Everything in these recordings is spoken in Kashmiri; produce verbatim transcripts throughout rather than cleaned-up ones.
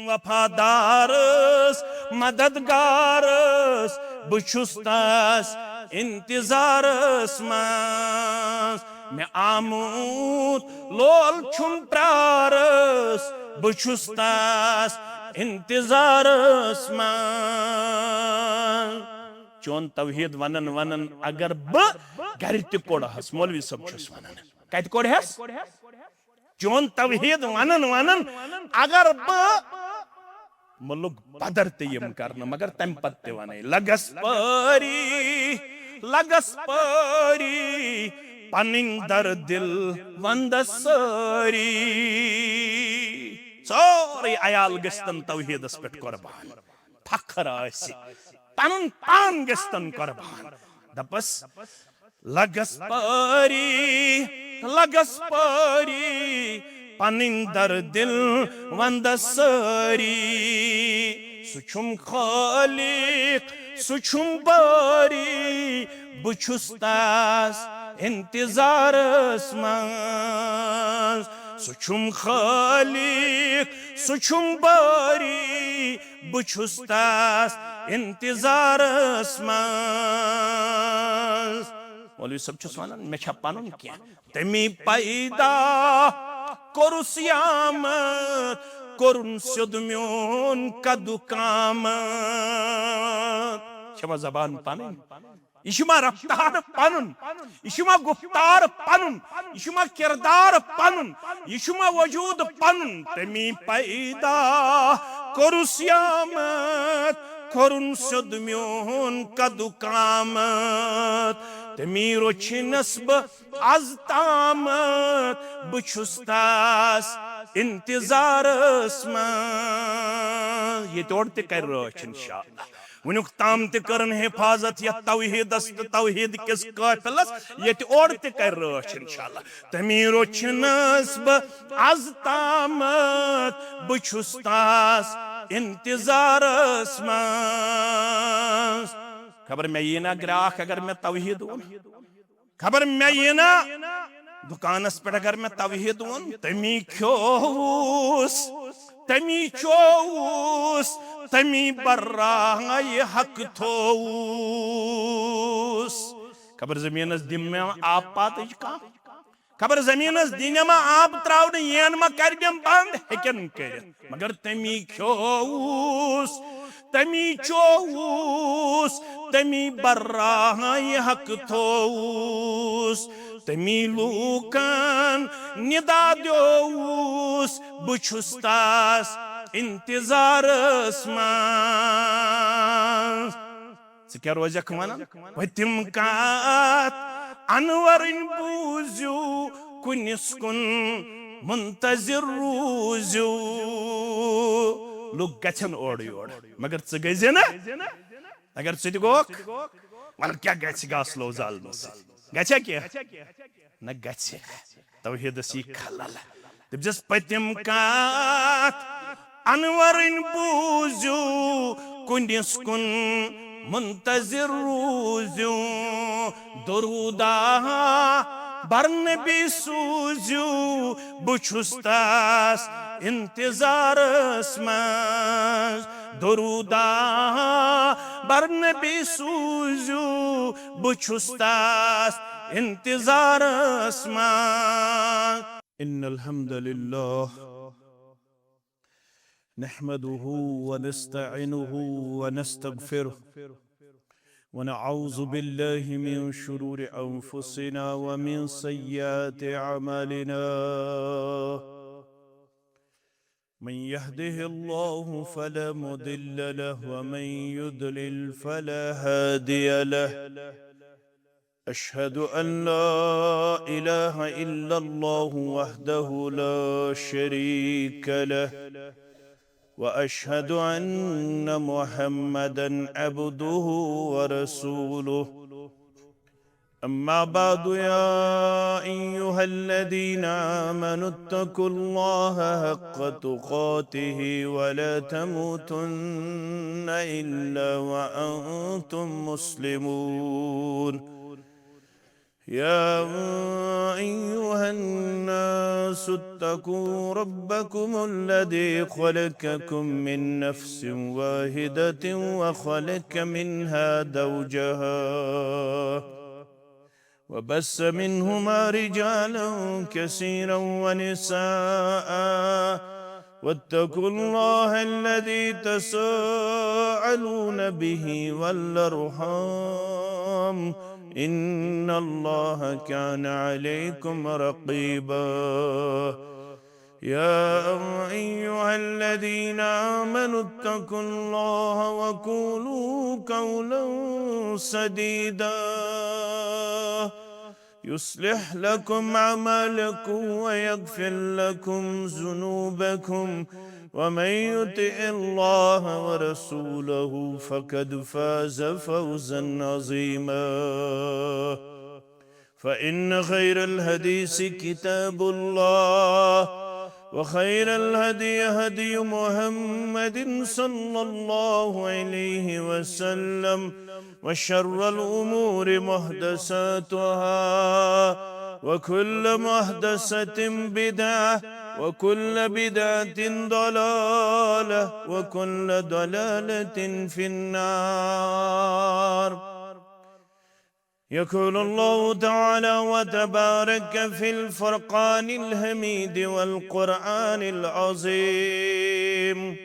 وفادارس، مددگارس، بہٕ چھُس تس انتظارس منٛز۔ مےٚ آمُت لول چھُم پرارس، بہٕ چھُس تس انتظارس منٛز۔ چون توحید ونان ونان اگر بہٕ گرِ تہِ کوٚڑہس، مولوی صٲب چھُس ونان، کتہِ کوٚڑہس؟ چون توحید ونان ونان اگر بہٕ مُلک بدر تہِ یِم کرنہٕ، مگر تمہِ پتہٕ تہِ ونے لگس پٲری، لگس پٲری، پنٕنۍ درد دل وندس سٲری۔ سورُے عیال گژھتن توحیدس پٮ۪ٹھ قربان، فخر آسہِ، پنُن پان گژھتن قربان۔ دپس، لگس پٲری، لگس پٲری، پنٕنۍ درد دل وندس سٲری۔ سُہ چھُم خالق، سُہ چھُم بٲری، بہٕ چھُس تس انتظارس منٛز۔ سُہ چھُم خالق، سُہ چھُم بٲری، بہٕ چھُس تس انتظارس منٛز۔ مولوی صٲب چھُس ونان، مےٚ چھا پنُن کینٛہہ؟ تٔمی پیدا کوٚرُس یامت، کوٚرُن سیوٚد میون قدُ قامت۔ چھےٚ وۄنۍ زبان پنٕنۍ؟ یہِ چھُ ما رفتار پنُن؟ یہِ چھُ ما گفتار پنُن؟ یہِ چھُ ما کردار پنُن؟ یہِ چھُ ما وجود پنُن؟ تٔمی پیدا کوٚرُس یامت، کوٚرُن سیوٚد میون قدُ قامت۔ تٔمی رۄچھنس بہٕ از تامت، بہٕ چھُس تس انتظارس منٛز۔ ییٚتہِ اورٕ تہِ کرِ رٲچھ انشاءاللہ۔ وٕنیُک تام تہِ کٔرٕن حفاظت یتھ توحیدس تہٕ توحید کِس قٲفلس، ییٚتہِ اورٕ تہِ کرِ رٲچھ انشاءاللہ۔ تٔمی رۄچھنس بہٕ از تامت، بہٕ چھُس تس انتظارس منٛز۔ خبر مےٚ یی نا گراکھ اگر مےٚ توحید ووٚن۔ خبر مےٚ یی نا دُکانس پٮ۪ٹھ اگر مےٚ توحید ووٚن، تٔمی کھیووُس، تٔمی چووُس، تٔمی برایہِ حق تھووُس۔ خبر زٔمیٖنس دِمہٕ مےٚ آب پاتٕچ کانٛہہ؟ خبر زٔمیٖنس دِنہِ ما آب تراونہٕ، یین ما کرِ دِم بنٛد؟ ہیٚکن کٔرِتھ۔ مگر تٔمی کھیووُس، تٔمی چووُس، تٔمی برایہِ حق تھووُس، تٔمی لوٗکن ندا دیووُس، بہٕ چھُس تس انتظارس منٛز۔ ژٕ کیٛاہ روزکھ ونان؟ پٔتِم کتھ انورٕنۍ بوٗزِو، کُنِس کُن منتظر روٗزِو۔ لُکھ گژھن اورٕ یور، مگر ژٕ گٔے زِ نہٕ۔ اگر ژٕ تہِ گوکھ، وَلہٕ کیٛاہ گژھِ گاسہٕ لو زالنہٕ سۭتۍ؟ گژھیٛا کینٛہہ؟ نہ گژھِ۔ توحیدس یی خلل۔ دٔپزٮ۪س پٔتِم کتھ انورٕنۍ بوٗزِو، کُنِس کُن منتظر روٗزِو۔ درودہ بر نبی سوٗزِو، بہٕ چھُس تس انتظارس منٛز۔ درودہ بر نبی سوٗزِو، بہٕ چھُس تس انتظارس منٛز۔ ان الحمد للہ نحمده ونستعينه ونستغفره ونعوذ بالله من شرور أنفسنا ومن سيئات أعمالنا. من يهده الله فلا مضل له ومن يضلل فلا هادي له. أشهد أن لا إله إلا الله وحده لا شريك له، وأشهد أن محمدا عبده ورسوله. أما بعد، يا أيها الذين آمنوا اتقوا الله حق تقاته ولا تموتن إلا وأنتم مسلمون. يا أيها الناس اتقوا ربكم الذي خلقكم من نفس واحدة وخلق منها زوجها وبث منهما رجالا كثيرا ونساء واتقوا الله الذي تساءلون به والأرحام إن الله كان عليكم رقيبا. يا أيها الذين آمنوا اتقوا الله وقولوا قولا سديدا يصلح لكم أعمالكم ويغفر لكم ذنوبكم ومن يطع الله ورسوله فقد فاز فوزا عظيما. فإن خير الحديث كتاب الله وخير الهدي هدي محمد صلى الله عليه وسلم وشر الأمور محدثاتها وكل محدثة بدعة وكل بدعة ضلالة وكل ضلالة في النار. يقول الله تعالى وتبارك في الفرقان الحميد والقرآن العظيم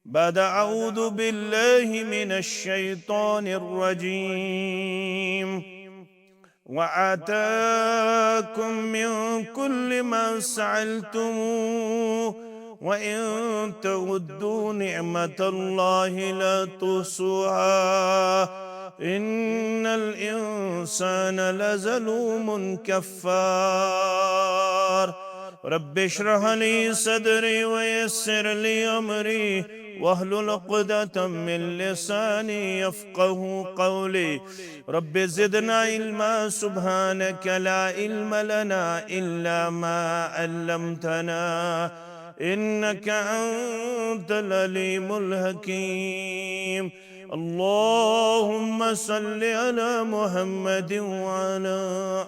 بعد أعوذ بالله من الشيطان الرجيم. وآتاكم من كل ما سألتموه وإن تعدوا نعمة الله لا تحصوها إن الإنسان لظلوم كفار. رب اشرح لي صدري ويسر لي أمري واحلل عقدة من لساني يفقه قولي. رب زدنا علما سبحانك لا علم لنا إلا ما علمتنا إنك أنت العليم الحكيم. اللهم صل على محمد وعلى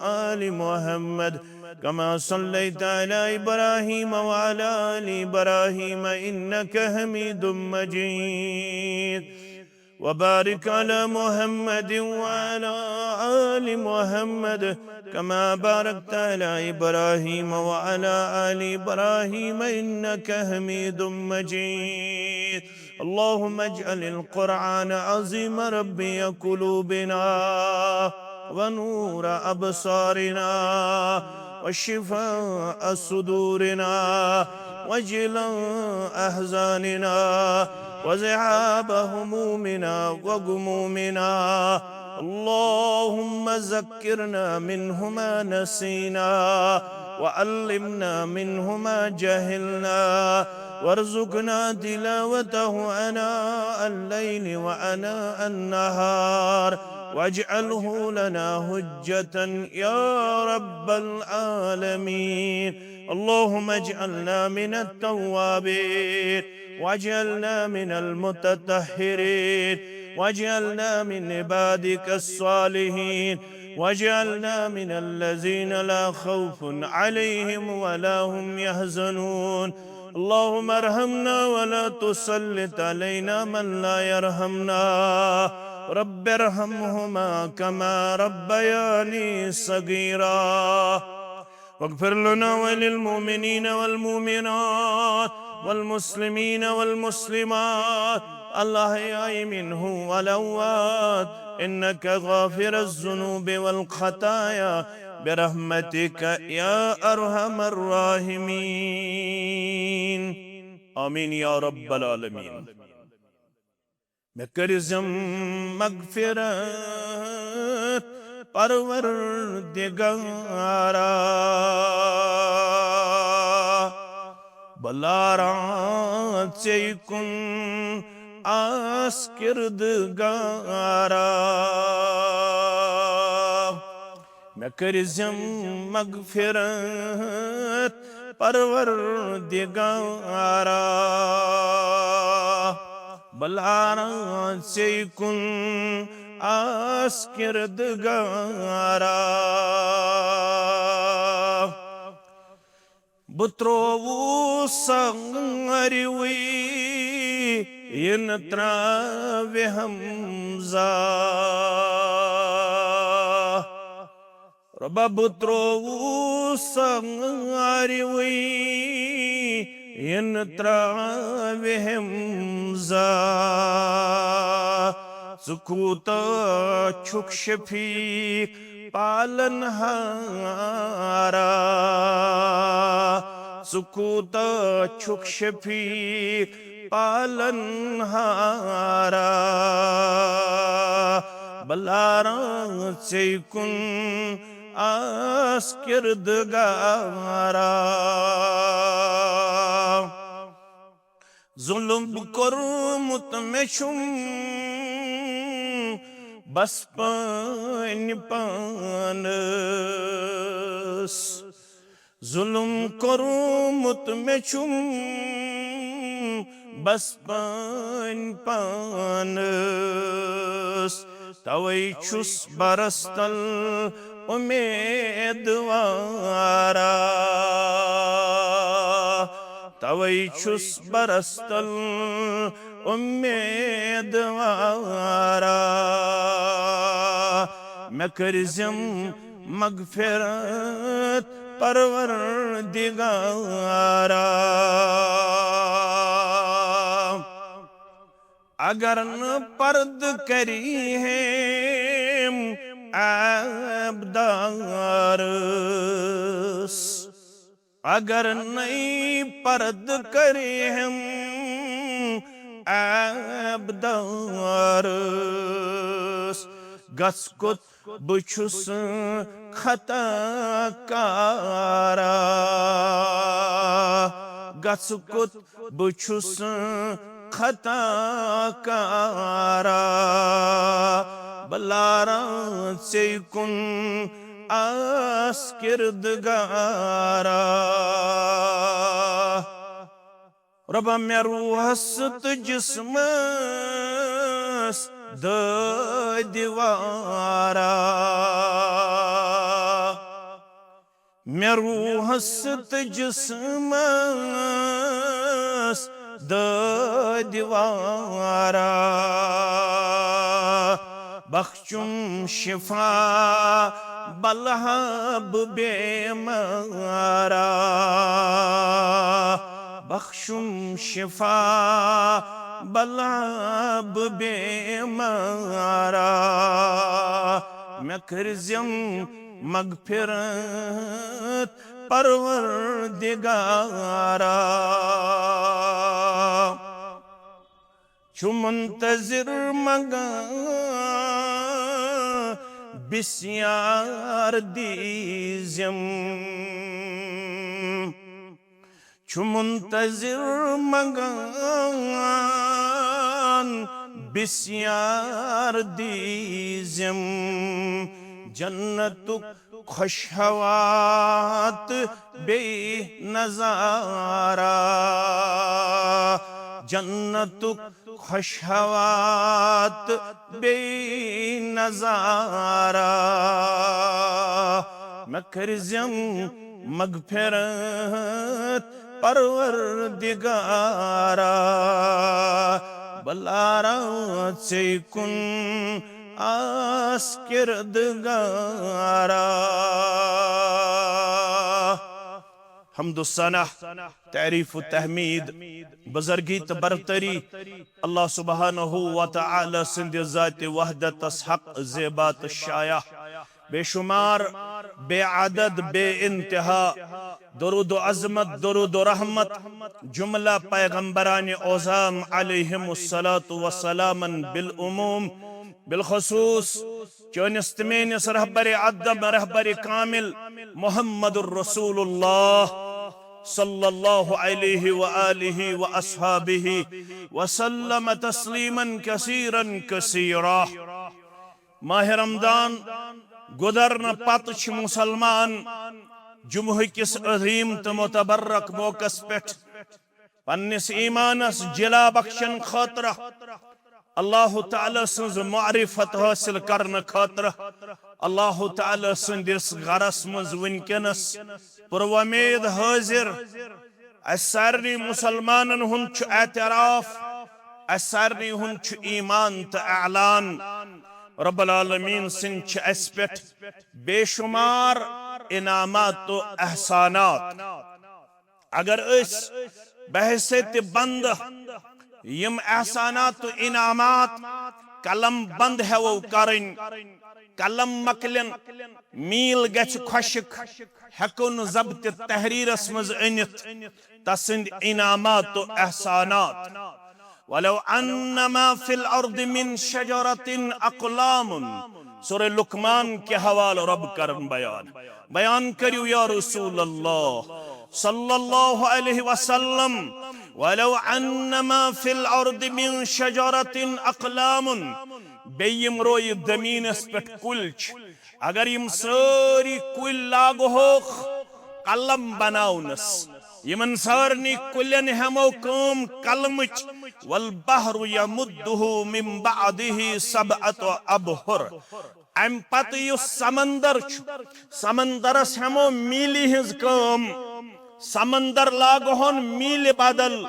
آل محمد كما صليت على إبراهيم وعلى آل إبراهيم إنك حميد مجيد. وبارك على محمد وعلى آل محمد كما باركت على إبراهيم وعلى آل إبراهيم إنك حميد مجيد. اللهم اجعل القرآن عظيم ربيع قلوبنا ونور أبصارنا وشفاء صدورنا وجلاء أحزاننا وذهاب همومنا وغمومنا. اللهم ذكرنا منه ما نسينا وعلمنا منه ما جهلنا وارزقنا تلاوته آناء الليل وآناء النهار واجعله لنا حجة يا رب العالمين. اللهم اجعلنا من التوابين واجعلنا من المتطهرين واجعلنا من عبادك الصالحين واجعلنا من الذين لا خوف عليهم ولا هم يحزنون. اللهم ارحمنا ولا تسلط علينا من لا يرحمنا. رب ارحمهما كما ربياني صغيرا. واغفر لنا وللمؤمنين والمؤمنات والمسلمين والمسلمات الأحياء منهم والأموات إنك غافر الذنوب والخطايا برحمتك يا أرحم الراحمين. آمين يا رب العالمين. مےٚ کٔرۍ زٮ۪م مغفرت پروردگارا، بہٕ لاران ژے کُن آس کردگارا۔ مےٚ کٔرۍ زٮ۪م مغفرت پروردگارا، بہٕ لاران ژے کُن آس کردگارا۔ بہٕ ترٛووُس ساروٕے یِنہٕ ترٛاوِ ہمزا۔ رۄبا بہٕ ترٛووُس ساروٕے یِنہٕ ترٛاوِ ہمزا۔ ژٕ کوٗتاہ چھُکھ شفیق پالن ہارا، ژٕ کوٗتاہ چھُکھ شفیق پالن ہارا۔ بہٕ لاران ژے کُن آس کردگارا۔ ظلم کوٚرمُت مےٚ چھُم بس پننہِ پانس۔ ظلم کوٚرمُت مےٚ چھُم بس پننہِ پانس۔ توے چھُس برس تل امیدوارا۔ توے چھُس برس تل امیدوارا۔ مےٚ کٔرزٮ۪م مغفرت پروردگارا۔ اگر نہٕ پردٕ کری ہیم عیب دارس، اگر نَے پردٕ کری ہیم عیب دارس، گژھ کوٚت بہٕ چھُس خطا کارا۔ گژھ کوٚت بہٕ چھُس خطا کارا۔ بہٕ لاران ژے کُن آس کردگارا۔ رۄبا مےٚ روحس تہٕ جسمس دٲدِ وارا۔ مےٚ روحس تہٕ جسمس دٲدِ وارا۔ بخشُم شفا بلہٕ ہا بہٕ بیمارا۔ بخشُم شفا بلہٕ ہا بہٕ بیمارا۔ مےٚ کٔرزٮ۪م مغفرت پروردگارا۔ چھُ منتظر منگان بسیار دیزم۔ چھُ منتظر منگان بسیار دیزم۔ جنتُک خۄش ہوا تہٕ بیٚیہِ نظارہ۔ جنتُک خۄش ہوا تہٕ بیٚیہِ نظارہ۔ مےٚ کٔرزٮ۪م مغفرت پروردگارا۔ بہٕ لاران ژے کُن آس کردگارا۔ حمد و ثنا، تعریف و تحمید، بزرگی تہٕ برتری اللہ سبحانہ و تعالی سٕنٛدِ ذاتِ وحدتس حق، زیبا تہٕ شایع، بے شمار، بے عدد، بے انتہا درود و عظمت، درود و رحمت جملہ پیغمبران عظام علیہم الصلاۃ والسلام بالعموم، بالخصوص چٲنِس تہٕ میٲنِس رہبر اعظم، رہبر کامل محمد الرسول اللہ صلی اللہ علیہ و آلہ و اصحابہ وسلم تسلیما کثیرا کثیرا۔ ماہ رمضان گُزرنہٕ پتہٕ چھِ مُسلمان جمعہ کِس عظیٖم تہٕ متبرک موقعس پٮ۪ٹھ پننِس ایمانس جلا بخشن خٲطرٕ اللہ تعالیٰ سٕنٛز معرفت حٲصِل کرنہٕ خٲطرٕ اللہ تعالیٰ سٕنٛدِس گرس منٛز وٕنکیٚنس پُروۄمید حٲضِر۔ اسہِ سارنٕے مُسلمانن ہُنٛد چھُ اعتراف، اسہِ سارنٕے ہُنٛد چھُ ایمان تہٕ اعلان۔ رب العالمین سٕنٛدۍ چھِ اسہِ پٮ۪ٹھ بے شمار انعامات تہٕ احسانات۔ اگر أسۍ بحیثیت بندٕ یِم احسانات تہٕ انعامات قلم بند ہٮ۪وو کرٕنۍ، قلم مۄکلن، میٖل گژھِ خۄشک، ہٮ۪کو نہٕ ضبط تحریرس منٛز أنِتھ، تسٕنٛدۍ انعامات تہٕ احسانات۔ ولو ان ما فی الارض من شجرة اقلام۔ سورہ لقمان کہِ حوالہٕ رب کرن بیان۔ بیان کٔرِو یا رسول اللہ صلی اللہ علیہ وسلم۔ ولو ان ما فی الارض من شجرة اقلام۔ بیٚیہِ یِم رویہِ زٔمیٖنَس پٮ۪ٹھ کُلۍ چھِ، اگر یِم سٲری کُلۍ لاگہوکھ قلم بناونس، یِمن سارنٕے کُلٮ۪ن ہٮ۪مو کٲم قلمٕچ، والبحر یمدہ من بعدہ سبعة ابحر۔ امہِ پتہٕ یُس سمندر چھُ، سمندرس ہٮ۪مو میٖلہِ ہٕنٛز کٲم، سمندر لاگہون میٖلہِ بدل،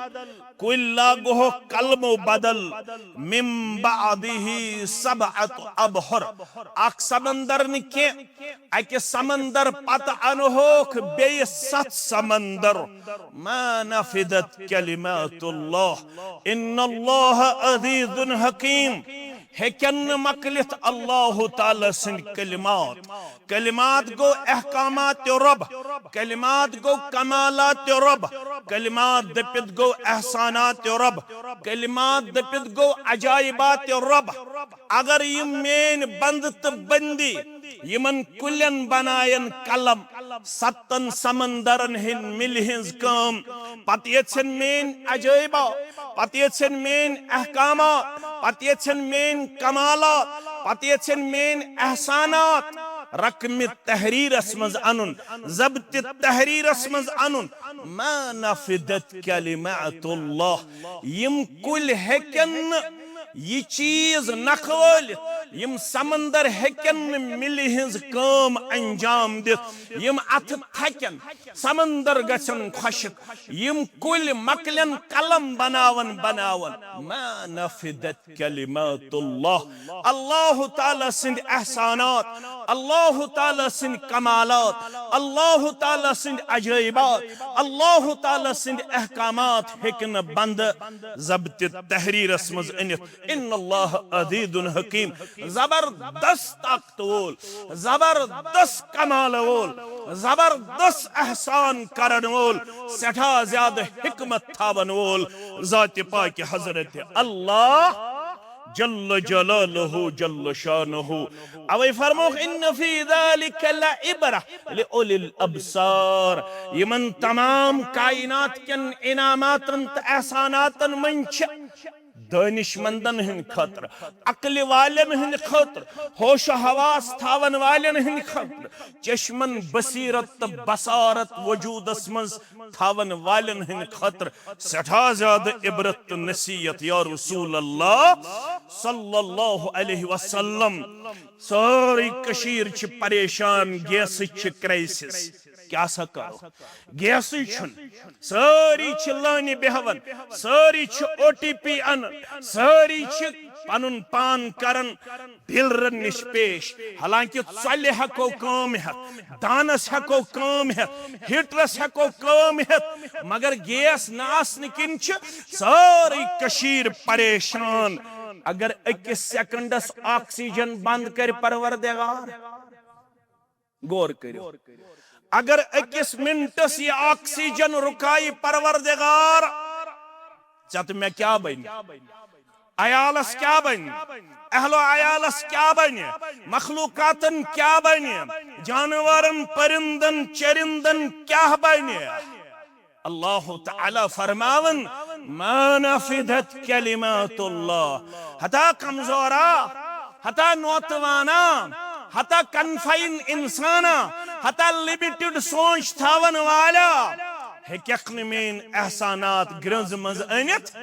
کُلۍ لاگہوکھ قلمو بدل، من بعدہ سبعة ابحر، اکھ سمندر نہٕ کینٛہہ، اکہِ سمندر پتہٕ انہوکھ بیٚیہِ ستھ سمندر۔ ما نفدت کلمات اللہ ان اللہ عزیز حکیم۔ ہیٚکن نہٕ مۄکلِتھ اللہ تعالیٰ سٕنٛدۍ کلمات، کلمات گوٚو احکامات رب، کلمات گوٚو کمالات رب، کلمات دٔپِتھ گوٚو احسانات رب، کلمات دٔپِتھ گوٚو عجائبات رب۔ اگر یِم میٲنۍ بندٕ تہٕ بندی یِمن کُلٮ۪ن بناین قلم، ستن سمندرن ہٕنٛدۍ مِلہِ ہٕنٛز کٲم، پتہٕ یژھن میٲنۍ عجٲیبات، پتہٕ یژھن میٲنۍ احکامات، پتہٕ یژھن میٲنۍ کمالات، پتہٕ یژھن میٲنۍ احسانات رقمِ تحریرس منٛز انُن، ضبطِ تحریرس منٛز انُن۔ ما نفدت کلمات اللہ۔ یِم کُلۍ ہیٚکن نہٕ یہِ چیٖز نکھٕ وٲلِتھ، یِم سمندر ہیٚکن نہٕ مِلہِ ہٕنٛز کٲم انجام دِتھ، یِم اتھٕ تھکن، سمندر گژھن خۄشک، یِم کُلۍ مۄکلن قلم بناون بناون۔ ما نفدت کلمات اللہ۔ اللہ تعالیٰ سٕنٛدۍ احسانات، اللہ تعالیٰ سٕنٛدۍ کمالات، اللہ تعالیٰ سٕنٛدۍ عجٲیبات، اللہ تعالیٰ سٕنٛدۍ احکامات ہیٚکہِ نہٕ بندٕ ضبطِ تحریرس منٛز أنِتھ۔ ان اللہ عزیز حکیم۔ زبردست طاقت وول، زبردست کمال وول، زبردست احسان کرن وول، سٮ۪ٹھاہ زیادٕ حکمت تھاون وول ذات پاک حضرت اللہ جل جلالہ جل شانہ۔ اوے فرموکھ، ان فی ذلک لعبرہ لأولی الابصار۔ یِمن تمام کائنات کٮ۪ن انعاماتن تہٕ احساناتن منٛز چھِ دٲنِش مندن ہٕنٛدِ خٲطرٕ، عقلہِ والٮ۪ن ہٕنٛدِ خٲطرٕ، ہوش و حواس تھاون والٮ۪ن ہٕنٛدِ خٲطرٕ، چشمن بصیرت تہٕ بصارت وجودس منٛز تھاون والٮ۪ن ہٕنٛدِ خٲطرٕ سٮ۪ٹھاہ زیادٕ عبرت تہٕ نصیحت۔ یا رسول اللہ صلی اللہ علیہ وسلم، سٲرٕے کٔشیٖر چھِ پریشان، گیسٕچ چھِ کرائسس۔ کیٛاہ سا کرو؟ گیسٕے چھُنہٕ۔ سٲری چھِ لٲنہِ بیہوان، سٲری چھِ او ٹی پی انان، سٲری چھِ پنُن پان کران بلرن نِش پیش۔ حالانکہ ژۄلہِ ہٮ۪کو کٲم ہٮ۪تھ، دانس ہٮ۪کو کٲم ہٮ۪تھ، ہیٹرس ہٮ۪کو کٲم ہٮ۪تھ، مگر گیس نہ آسنہٕ کِنۍ چھِ سٲرٕے کٔشیٖر پریشان۔ اگر أکِس سیکنڈس آکسیجن بند کرِ پروردگار، غور کٔرِو۔ اگر أکِس منٹس یہِ آکسیجن رُکایہِ پروردگار، ژےٚ تہٕ مےٚ کیٛاہ بنہِ؟ عیالس کیٛاہ بنہِ؟ اہل و عیالس کیٛاہ بنہِ؟ مخلوقاتن کیٛاہ بنہِ؟ جانورن، پرندن، چرندن کیٛاہ بنہِ؟ اللہ تعالیٰ فرماون، ما نفدت کلمات اللہ۔ ہتا کمزورا، ہتا نوتوانا، ہتا کنفائن انسانا، ہتا لمیٹڈ سونچ تھاون والا، ہیٚککھ نہٕ میٲنۍ احسانات گرٛنٛز منٛز أنِتھ۔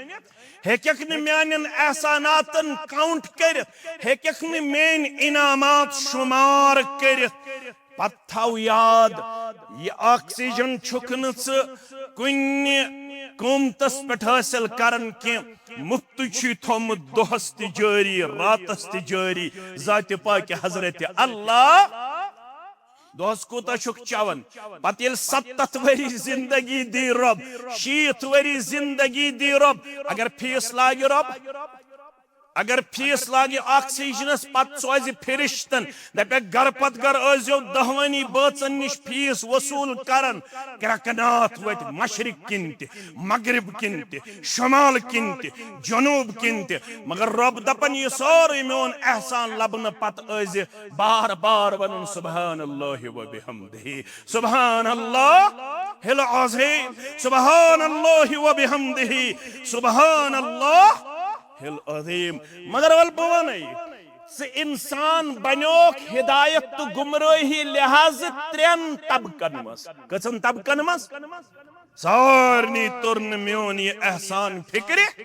ہیٚککھ نہٕ میانٮ۪ن احساناتن کاؤنٹ کٔرِتھ، ہیٚککھ نہٕ میٲنۍ انعامات شمار کٔرِتھ۔ پتہٕ تھاو یاد، یہِ آکسیجن چھُکھ نہٕ ژٕ کُنہِ قۭمتس پٮ۪ٹھ حٲصِل کران کینٛہہ، مُفتٕے چھُے تھوٚمُت دۄہس تہِ جٲری، راتس تہِ جٲری، ذاتِ پاکِ حضرت اللہ۔ دۄہس کوٗتاہ چھُکھ چٮ۪وان؟ پتہٕ ییٚلہِ ستتھ ؤری زندگی دی رۄب، شیٖتھ ؤری زندگی دی رۄب، اگر فیس لاگہِ رۄب، اگر فیس لاگہِ آکسیجنس، پتہٕ سوزِ فرشتن، دپکھ، گرٕ پتہٕ گرٕ ٲسۍزیو دہوٲنی بٲژن نِش فیس وصوٗل کران۔ کرٛکہٕ ناتھ وٲتۍ مشرق کِنۍ تہِ، مغرب کِنۍ تہِ، شمال کِنۍ تہِ، جنوب کِنۍ تہِ، مگر رۄب دپان، یہِ سورُے میون احسان لبنہٕ پتہٕ ٲسۍزِ بار بار ونُن، سبحان اللہ و بحمدہ، سبحان اللہ العظیم، سبحان اللہ و بحمدہ، سبحان اللہ العظیم۔ مگر ول بہٕ ونے، ژٕ انسان بنیوکھ ہدایت تہٕ گمراہی لحاظ ترٛٮ۪ن طبقن منٛز۔ کٔژن طبقن منٛز؟ سارنٕے توٚر نہٕ میون یہِ احسان فکرِ۔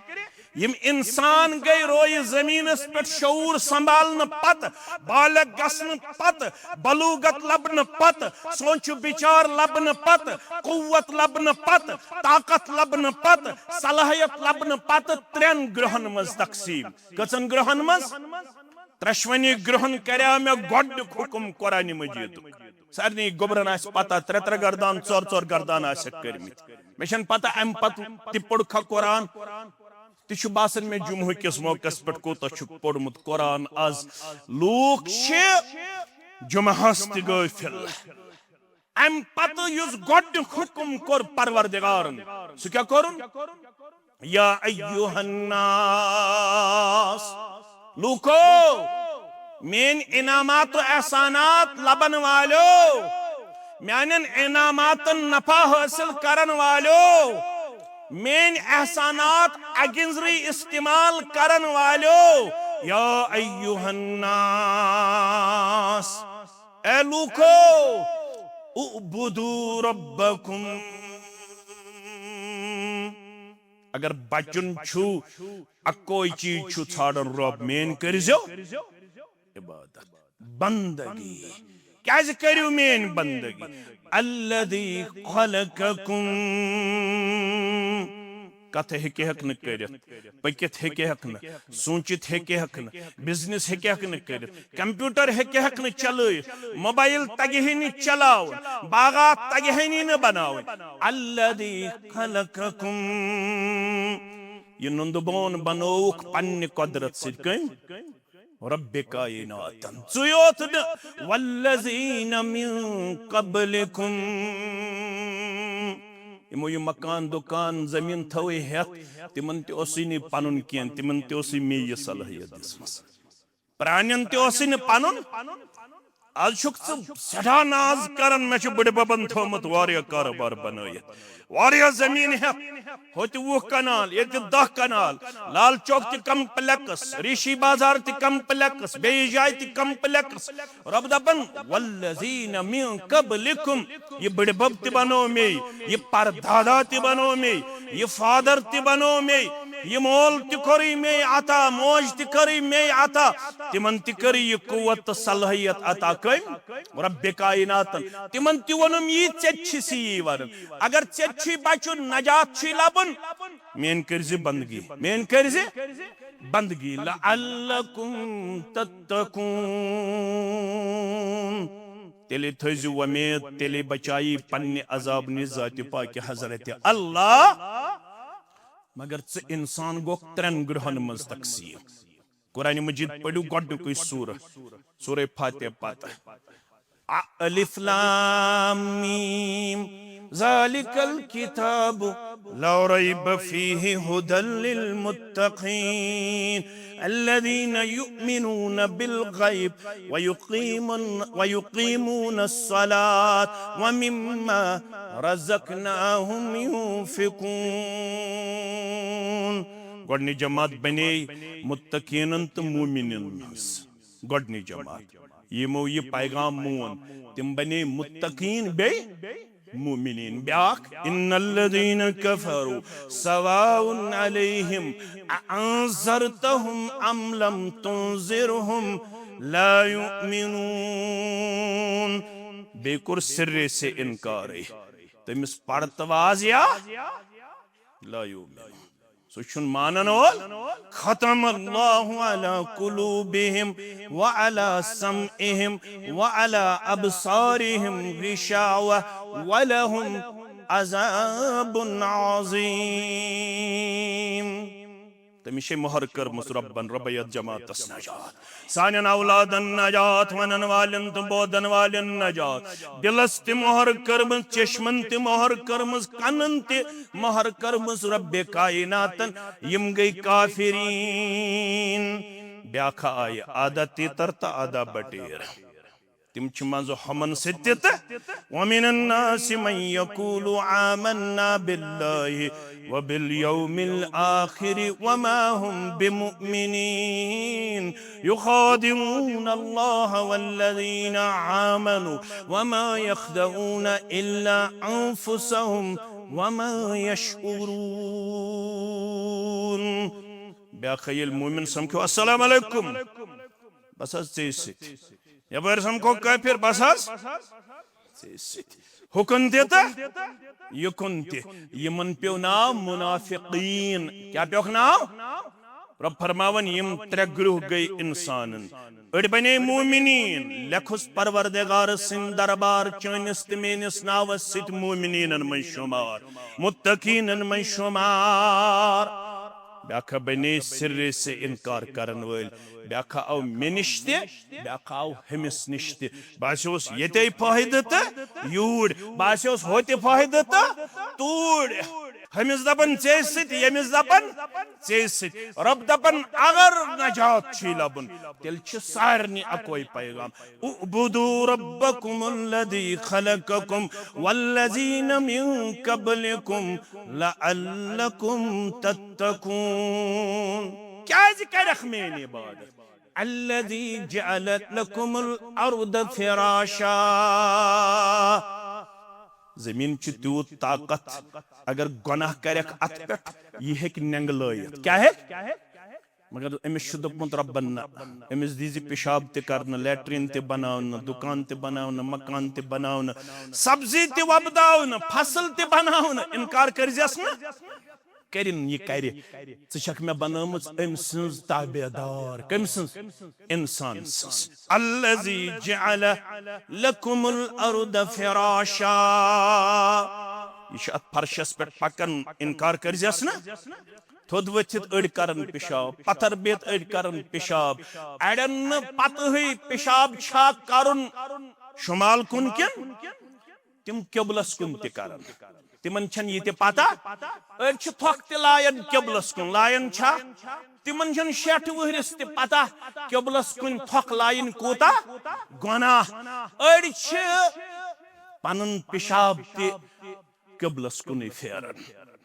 یِم انسان گٔے رویہِ زمینس پٮ۪ٹھ شعور سنبھالنہٕ پتہٕ، بالغ گژھنہٕ پتہٕ، بلوغت لبنہٕ پتہٕ، سونچ و بچار لبنہٕ پتہٕ، قوت لبنہٕ پتہٕ، طاقت لبنہٕ پتہٕ، صلاحیت لبنہٕ پتہٕ ترٛٮ۪ن گرٛہن منٛز تقسیٖم۔ کٔژن گرٛہن منٛز؟ ترٛٮ۪شوٕنی گرٛہن کریٛاو مےٚ گۄڈٕنیُک حُکم قرآنِ مجیدُک۔ سارنٕے گوٚبرن آسہِ پتہ، ترٛےٚ ترٛےٚ گردان، ژور ژور گردان آسٮ۪کھ کٔرمٕتۍ۔ مےٚ چھَنہٕ پتہ اَمہِ پتہٕ تہِ پوٚرکھا قرآن، تہِ چھُ باسان مےٚ جمعہ کِس موقعس پٮ۪ٹھ کوٗتاہ چھُکھ پوٚرمُت قرآن آز۔ لوٗکھ چھِ جمعہس تہِ غٲفِل۔ امہِ پتہٕ یُس گۄڈٕنیُک حُکم کوٚر پروردگارن، سُہ کیٛاہ کوٚرُن؟ یا ایھا الناس، لوٗکو، میٲنۍ انعامات و احسانات لبن والیو، میانٮ۪ن انعاماتن نفع حٲصِل کرن والیو، میٲنۍ احسانات اگنزری استعمال کرن والیو، یا ایھا الناس، اے لوٗکو، اعبدوا ربکم۔ اگر بچُن چھُ، اکوے چیز چھُ ژھانڈان، رۄب میٲنۍ کٔرزیو عبادت، بندگی۔ کیازِ کٔرِو میٲنۍ بندگی؟ الذی خلقکم۔ کتھ ہیٚکہِ ہیٚکہِ نہٕ کٔرِتھ، پٔکِتھ ہیٚکہِ ہیٚکہِ نہٕ، سوٗنٛچِتھ ہیٚکہِ ہیٚکہِ نہٕ، بزنس ہیٚکہِ ہیٚکہِ نہٕ کٔرِتھ، کمپیوٹر ہیٚکہِ ہیٚکہِ نہٕ چلٲوِتھ، موبایل تگہِ ہے نہٕ چلاوُن، باغات تگہِ ہے نہٕ بناوٕنۍ۔ الذی خلقکم، یہِ نُندٕ بون بنووُکھ پننہِ قۄدرت سۭتۍ۔ کٔمۍ؟ رب کائناتن۔ ژٕے یوت نہٕ، والذین من قبلکم، یِمو یہِ مکان دُکان زٔمیٖن تھٲوٕے ہٮ۪تھ، تِمن تہِ اوسُے نہٕ پنُن کینٛہہ، تِمن تہِ اوسُے مے یہِ صلٲحیت دِژمٕژ۔ پرٛانٮ۪ن تہِ اوسُے نہٕ پنُن۔ از چھُکھ ژٕ سٮ۪ٹھاہ ناز کران، مےٚ چھُ بٕڈِ ببن تھوٚومُت واریاہ کارٕبار بنٲیِتھ، واریاہ زٔمیٖن ہٮ۪تھ، ہوٚتہِ وُہ کنال، ییٚتہِ دَہ کنال، لال چوک تہِ کمپلیکس، ریٖشی بازار تہِ کمپلیکس، بیٚیِس جایہِ تہِ کمپلیکس۔ رۄب دپان، والذین من قبلکم، یہِ بٕڈِ بب تہِ بنوو مے، یہِ پردادا تہِ بنوو مے، یہِ فادر تہِ بنوو مے، یہِ مول تہِ کوٚرُے مے عطا، موج تہِ کٔرٕے مے عطا، تِمن تہِ کٔرٕے یہِ قوت تہٕ صلٲحیت عطا۔ کٔمۍ؟ رب کائناتن۔ تِمن تہِ ووٚنُم، یی ژےٚ تہِ چھُے یی ونُن۔ اگر ژےٚ تہِ چھُے بچُن، نجات چھُے لبُن، میٲنۍ کٔرزِ بندگی، میٲنۍ کٔرزِ بندگی۔ لعلکم تتقون۔ تیٚلے تھٲیزِ وۄمید، تیٚلے بچایی پننہِ عذاب نِش ذاتِ پاکِ حضرت اللہ۔ مگر ژٕ انسان گوٚکھ ترٛٮ۪ن گرٛہن منٛز تقسیٖم۔ قرآن مجید پٔرِو گۄڈٕنیُکُے سورہ، سورہ فاتحہ پتہٕ۔ الف لام میم، ذالک الکتاب لا ریب فیہ ھدی للمتقین، الذین یؤمنون بالغیب ویقیمون، ویقیمون الصلاة ومما رزقناہم ینفقون۔ گۄڈٕنِچ جماعت بنے متقینن تہٕ مومنن ہٕنٛز۔ گۄڈٕنِچ جماعت، یِمو یہِ پیغام مون، تِم بنے متقین بیٚیہِ مومنین۔ بیاکھ، ان الذین کفروا سواء علیہم اانذرتہم ام لم تنذرہم لا یؤمنون۔ بیٚیہِ کوٚر سرے سے انکارٕے۔ تٔمِس پرتواز یا لا یؤمنون۔ سُہ چھُنہٕ مانن وول۔ ختم اللہ علی قلوبہم وعلی سمعہم وعلی ابصارہم غشاوہ ولہم عذاب عظیم۔ تٔمِس چھے مۄہر کٔرمٕژ رۄبن، رۄبے یتھ جماعتس نجات۔ سانٮ۪ن اولادن نجات، ونن والٮ۪ن تہٕ بوزن والٮ۪ن نجات۔ دلس تہِ مۄہر کٔرمٕژ، چشمن تہِ مۄہر کٔرمٕژ، کنن تہِ مۄہر کٔرمٕژ رۄبِ کائناتن۔ یِم گٔے کافرین۔ بیاکھ آیہِ آدھا تیتر تہٕ آدھا بٹیر۔ تِم چھِ منٛزٕ ہُمن سۭتۍ تہِ تہٕ۔ ومن الناس من یقول آمنا باللہ وبالیوم الآخر وما هم بمؤمنین یخادعون اللہ والذین آمنوا وما یخدعون الا انفسهم وما یشعرون۔ بیاکھ ییٚلہِ مومن سمکھیو، السلام علیکم، بس حظ ژےٚ سۭتۍ۔ یپٲرۍ سمکھو کٲفر، بس حظ ژےٚ سۭتۍ۔ ہُکُن تہِ تہٕ یُکُن تہِ۔ یِمن پیوٚو ناو منافقین۔ کیٛاہ پیوٚکھ ناو؟ رۄب فرماوان، یِم ترٛےٚ گروہ گٔے انسانن۔ أڑۍ بنے مومنین، لیکھُس پروردگار سٕنٛدۍ دربار چٲنِس تہٕ میٲنِس ناوس سۭتۍ مومنینن منٛز شمار، متقینن منٛز شمار۔ بیاکھا بنے سرے سے انکار کرن وٲلۍ، بیاکھا آو مےٚ نِش تہِ، بیاکھا آو ہُمِس نِش تہِ۔ باسیوس ییٚتے فٲیدٕ تہٕ یوٗرۍ، باسیوس ہوٚتہِ فٲیدٕ تہٕ توٗرۍ۔ ہُمِس دپان ژے سۭتۍ، ییٚمِس دپان ژے سۭتۍ۔ رۄب دپان اگر نجات چھُے لبُن، تیٚلہِ چھِ سارنٕے اکوے پیغام۔ اعبدوا ربکم الذی خلقکم والذین من قبلکم لعلکم تتقون۔ کیازِ کرکھ میٲنۍ عبادت؟ الذی جعل لکم الارض فراشا۔ زمین چھِ تیوٗت طاقت، اگر گۄناہ کرکھ اتھ پٮ۪ٹھ، یہِ ہیٚکہِ نٮ۪نٛگلٲیِتھ۔ کیٛاہ ہیٚکہِ؟ مگر أمِس چھُ دوٚپمُت رۄبن نہ، أمِس دیٖزِ پِشاب تہِ کرنہٕ، لیٹرین تہِ بناونہٕ، دُکان تہِ بناونہٕ، مکان تہِ بناونہٕ، سبزی تہِ وۄپداونہٕ، فصل تہِ بناونہٕ، انکار کٔرزٮ۪س نہٕ۔ کٔرِن یہِ کرِ، ژٕ چھکھ مےٚ بنٲومٕژ أمۍ سٕنٛز تابع دار۔ کٔمۍ سٕنٛز؟ انسان سٕنٛز۔ الذی جعل لکم الارض فراشا۔ یہِ چھُ اتھ فرشس پٮ۪ٹھ پکان، انکار کٔرزٮ۪س نہٕ۔ تھوٚد ؤتھِتھ أڑۍ کرن پِشاب، پتھر بِہِتھ أڑۍ کرن پِشاب۔ اڑٮ۪ن نہٕ پتہٕے پِشاب چھا کرُن شمال کُن کِن تِم قبلس کُن تہِ کرن۔ تِمن چھنہٕ یہِ تہِ پتہ۔ أڑۍ چھِ تھۄکھ تہِ لایان قبلس کُن، لایان چھا؟ تِمن چھنہٕ شیٹھ وُہرِس تہِ پتہ قبلس کُن تھۄکھ لایِنۍ کوٗتاہ گۄناہ۔ أڑۍ چھِ پنُن پِشاب تہِ قبلس کُنُے پھیران۔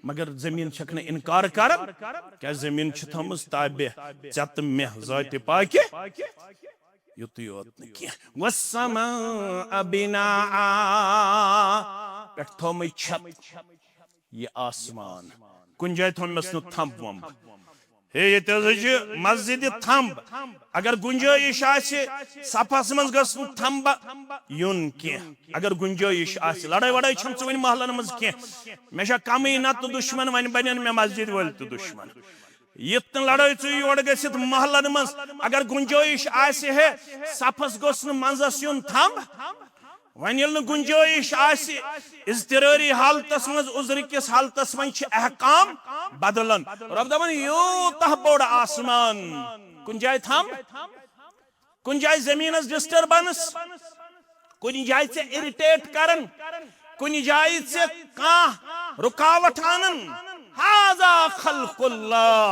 مگر زمین چھکھ نہٕ انکار کران، کیازِ زمین چھِ تھٲومٕژ تابع ژےٚ تہٕ مےٚ ذاتِ پاکہِ یُتُے یوت نہٕ کینٛہہ۔ والسماء بناء، پٮ۪ٹھ تھٲومٕتۍ چھت، یہِ آسمان۔ کُنہِ جایہِ تھوٚومَس نہٕ تھمب ومب۔ ہے، ییٚتہِ حظ چھِ مسجدِ تھمب۔ اگر گُنجٲیِش آسہِ، صفس منٛز گٔژھ نہٕ تھمبہ یُن کینٛہہ۔ اگر گُنجٲیِش آسہِ، لڑٲے وڑٲے چھَم ژٕ وۄنۍ محلن منٛز کینٛہہ۔ مےٚ چھا کمٕے نتہٕ دُشمن، وۄنۍ بنن مےٚ مسجد وٲلۍ تہِ دُشمن۔ یِتھ نہٕ لڑٲے ژٕ یور گٔژھِتھ محلن منٛز، اگر گُنجٲیِش آسہِ ہے، صفس گوٚژھ نہٕ منٛزس یُن تھمب۔ وۄنۍ ییٚلہِ نہٕ گُنجٲیِش آسہِ، اضطرٲری حالتس منٛز، عذرٕ کِس حالتس منٛز چھِ احکام بدلان۔ رۄب دپان، یوٗتاہ بوٚڑ آسمان، کُنہِ جایہِ تھمب، کُنہِ جایہِ زٔمیٖنس ڈسٹربنس، کُنہِ جایہِ ژےٚ اِرِٹیٹ کران، کُنہِ جایہِ ژےٚ کانٛہہ رُکاوٹ انان۔ هذا خلق اللہ۔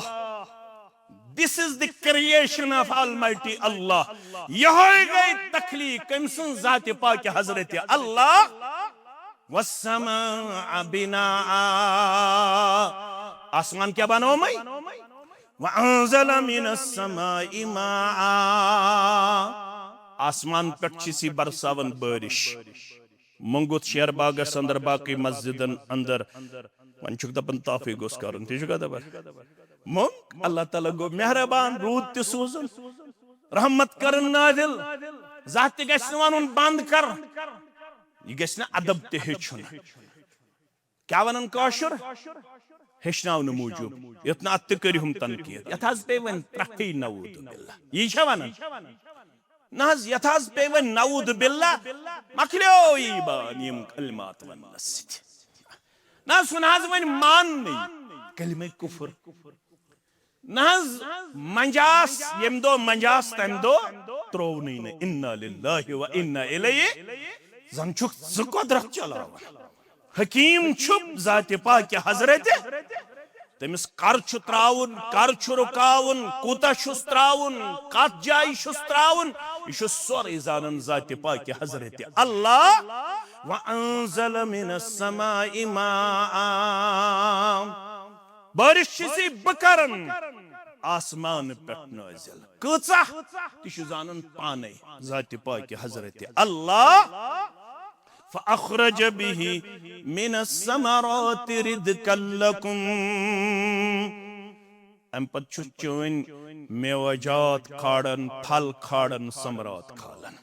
This is the creation of Almighty Allah۔ یہے گٔے تخلیق کٔمۍ سٕنٛز؟ ذاتِ پاکہِ حضرت اللہ۔ والسماء بناء۔ آسمان کیٛاہ بنوومٕے؟ وانزل من السماء ماء۔ آسمان پٮ۪ٹھ چھِ سی برساوان بٲرِش۔ مۄنگُتھ شیر باغس اندر، باقٕے مسجدن اندر۔ وۄنۍ چھُکھ دپان طوافٕے گوٚژھ کرُن، تہِ چھُکھا دپان؟ مۄنگ، اللہ تعالیٰ گوٚو مہربان، روٗد تہِ سوٗزُن، رحمت کرن نازل۔ زانٛہہ تہِ گژھِ نہٕ ونُن بند کر، یہِ گژھِ نہٕ ادب تہِ ہیٚچھُن۔ کیٛاہ ونان کٲشُر؟ ہیٚچھناونہٕ موٗجوٗب۔ یتھ نہٕ اتھ تہِ کٔرِہُم تنقید، یتھ حظ پیٚیہِ وۄنۍ پرٛکھٕے، نعوذ باللہ۔ یی چھا ونان؟ نہ حظ، یتھ حظ پیٚیہِ وۄنۍ نعوذ باللہ، مۄکلیو ایمان یِم کلمات وننس سۭتۍ۔ نہ حظ، سُہ نہ حظ وۄنۍ ماننٕے کلمہ کفر۔ نہ حظ، منجاس، ییٚمہِ دۄہ منجاس، تمہِ دۄہ ترٛوونٕے نہٕ۔ انا للہ و انا الیہ۔ زن چھُکھ ژٕ قۄدرت چلاوان۔ حکیم چھُ ذاتِ پاکِ حضرت۔ تٔمِس کر چھُ ترٛاوُن، کر چھُ رُکاوُن، کوٗتاہ چھُس ترٛاوُن، کتھ جایہِ چھُس ترٛاوُن، یہِ چھُ سورُے زانان ذاتِ پاکِ حضرت اللہ۔ وَأَنزَلَ مِنَ السَّمَاءِ مَاءً۔ بارش چھِ زِ بہٕ کرن آسمان پٮ۪ٹھ نٲزِل۔ کۭژاہ؟ تہِ چھُ زانان پانے ذاتِ پاکِ حضرت اللہ۔ فأخرج به من الثمرات رزقا لكم۔ امہِ پتہٕ چھُ چٲنۍ میوہ جات کھالان، پھل کھالان، ثمرات کھالان۔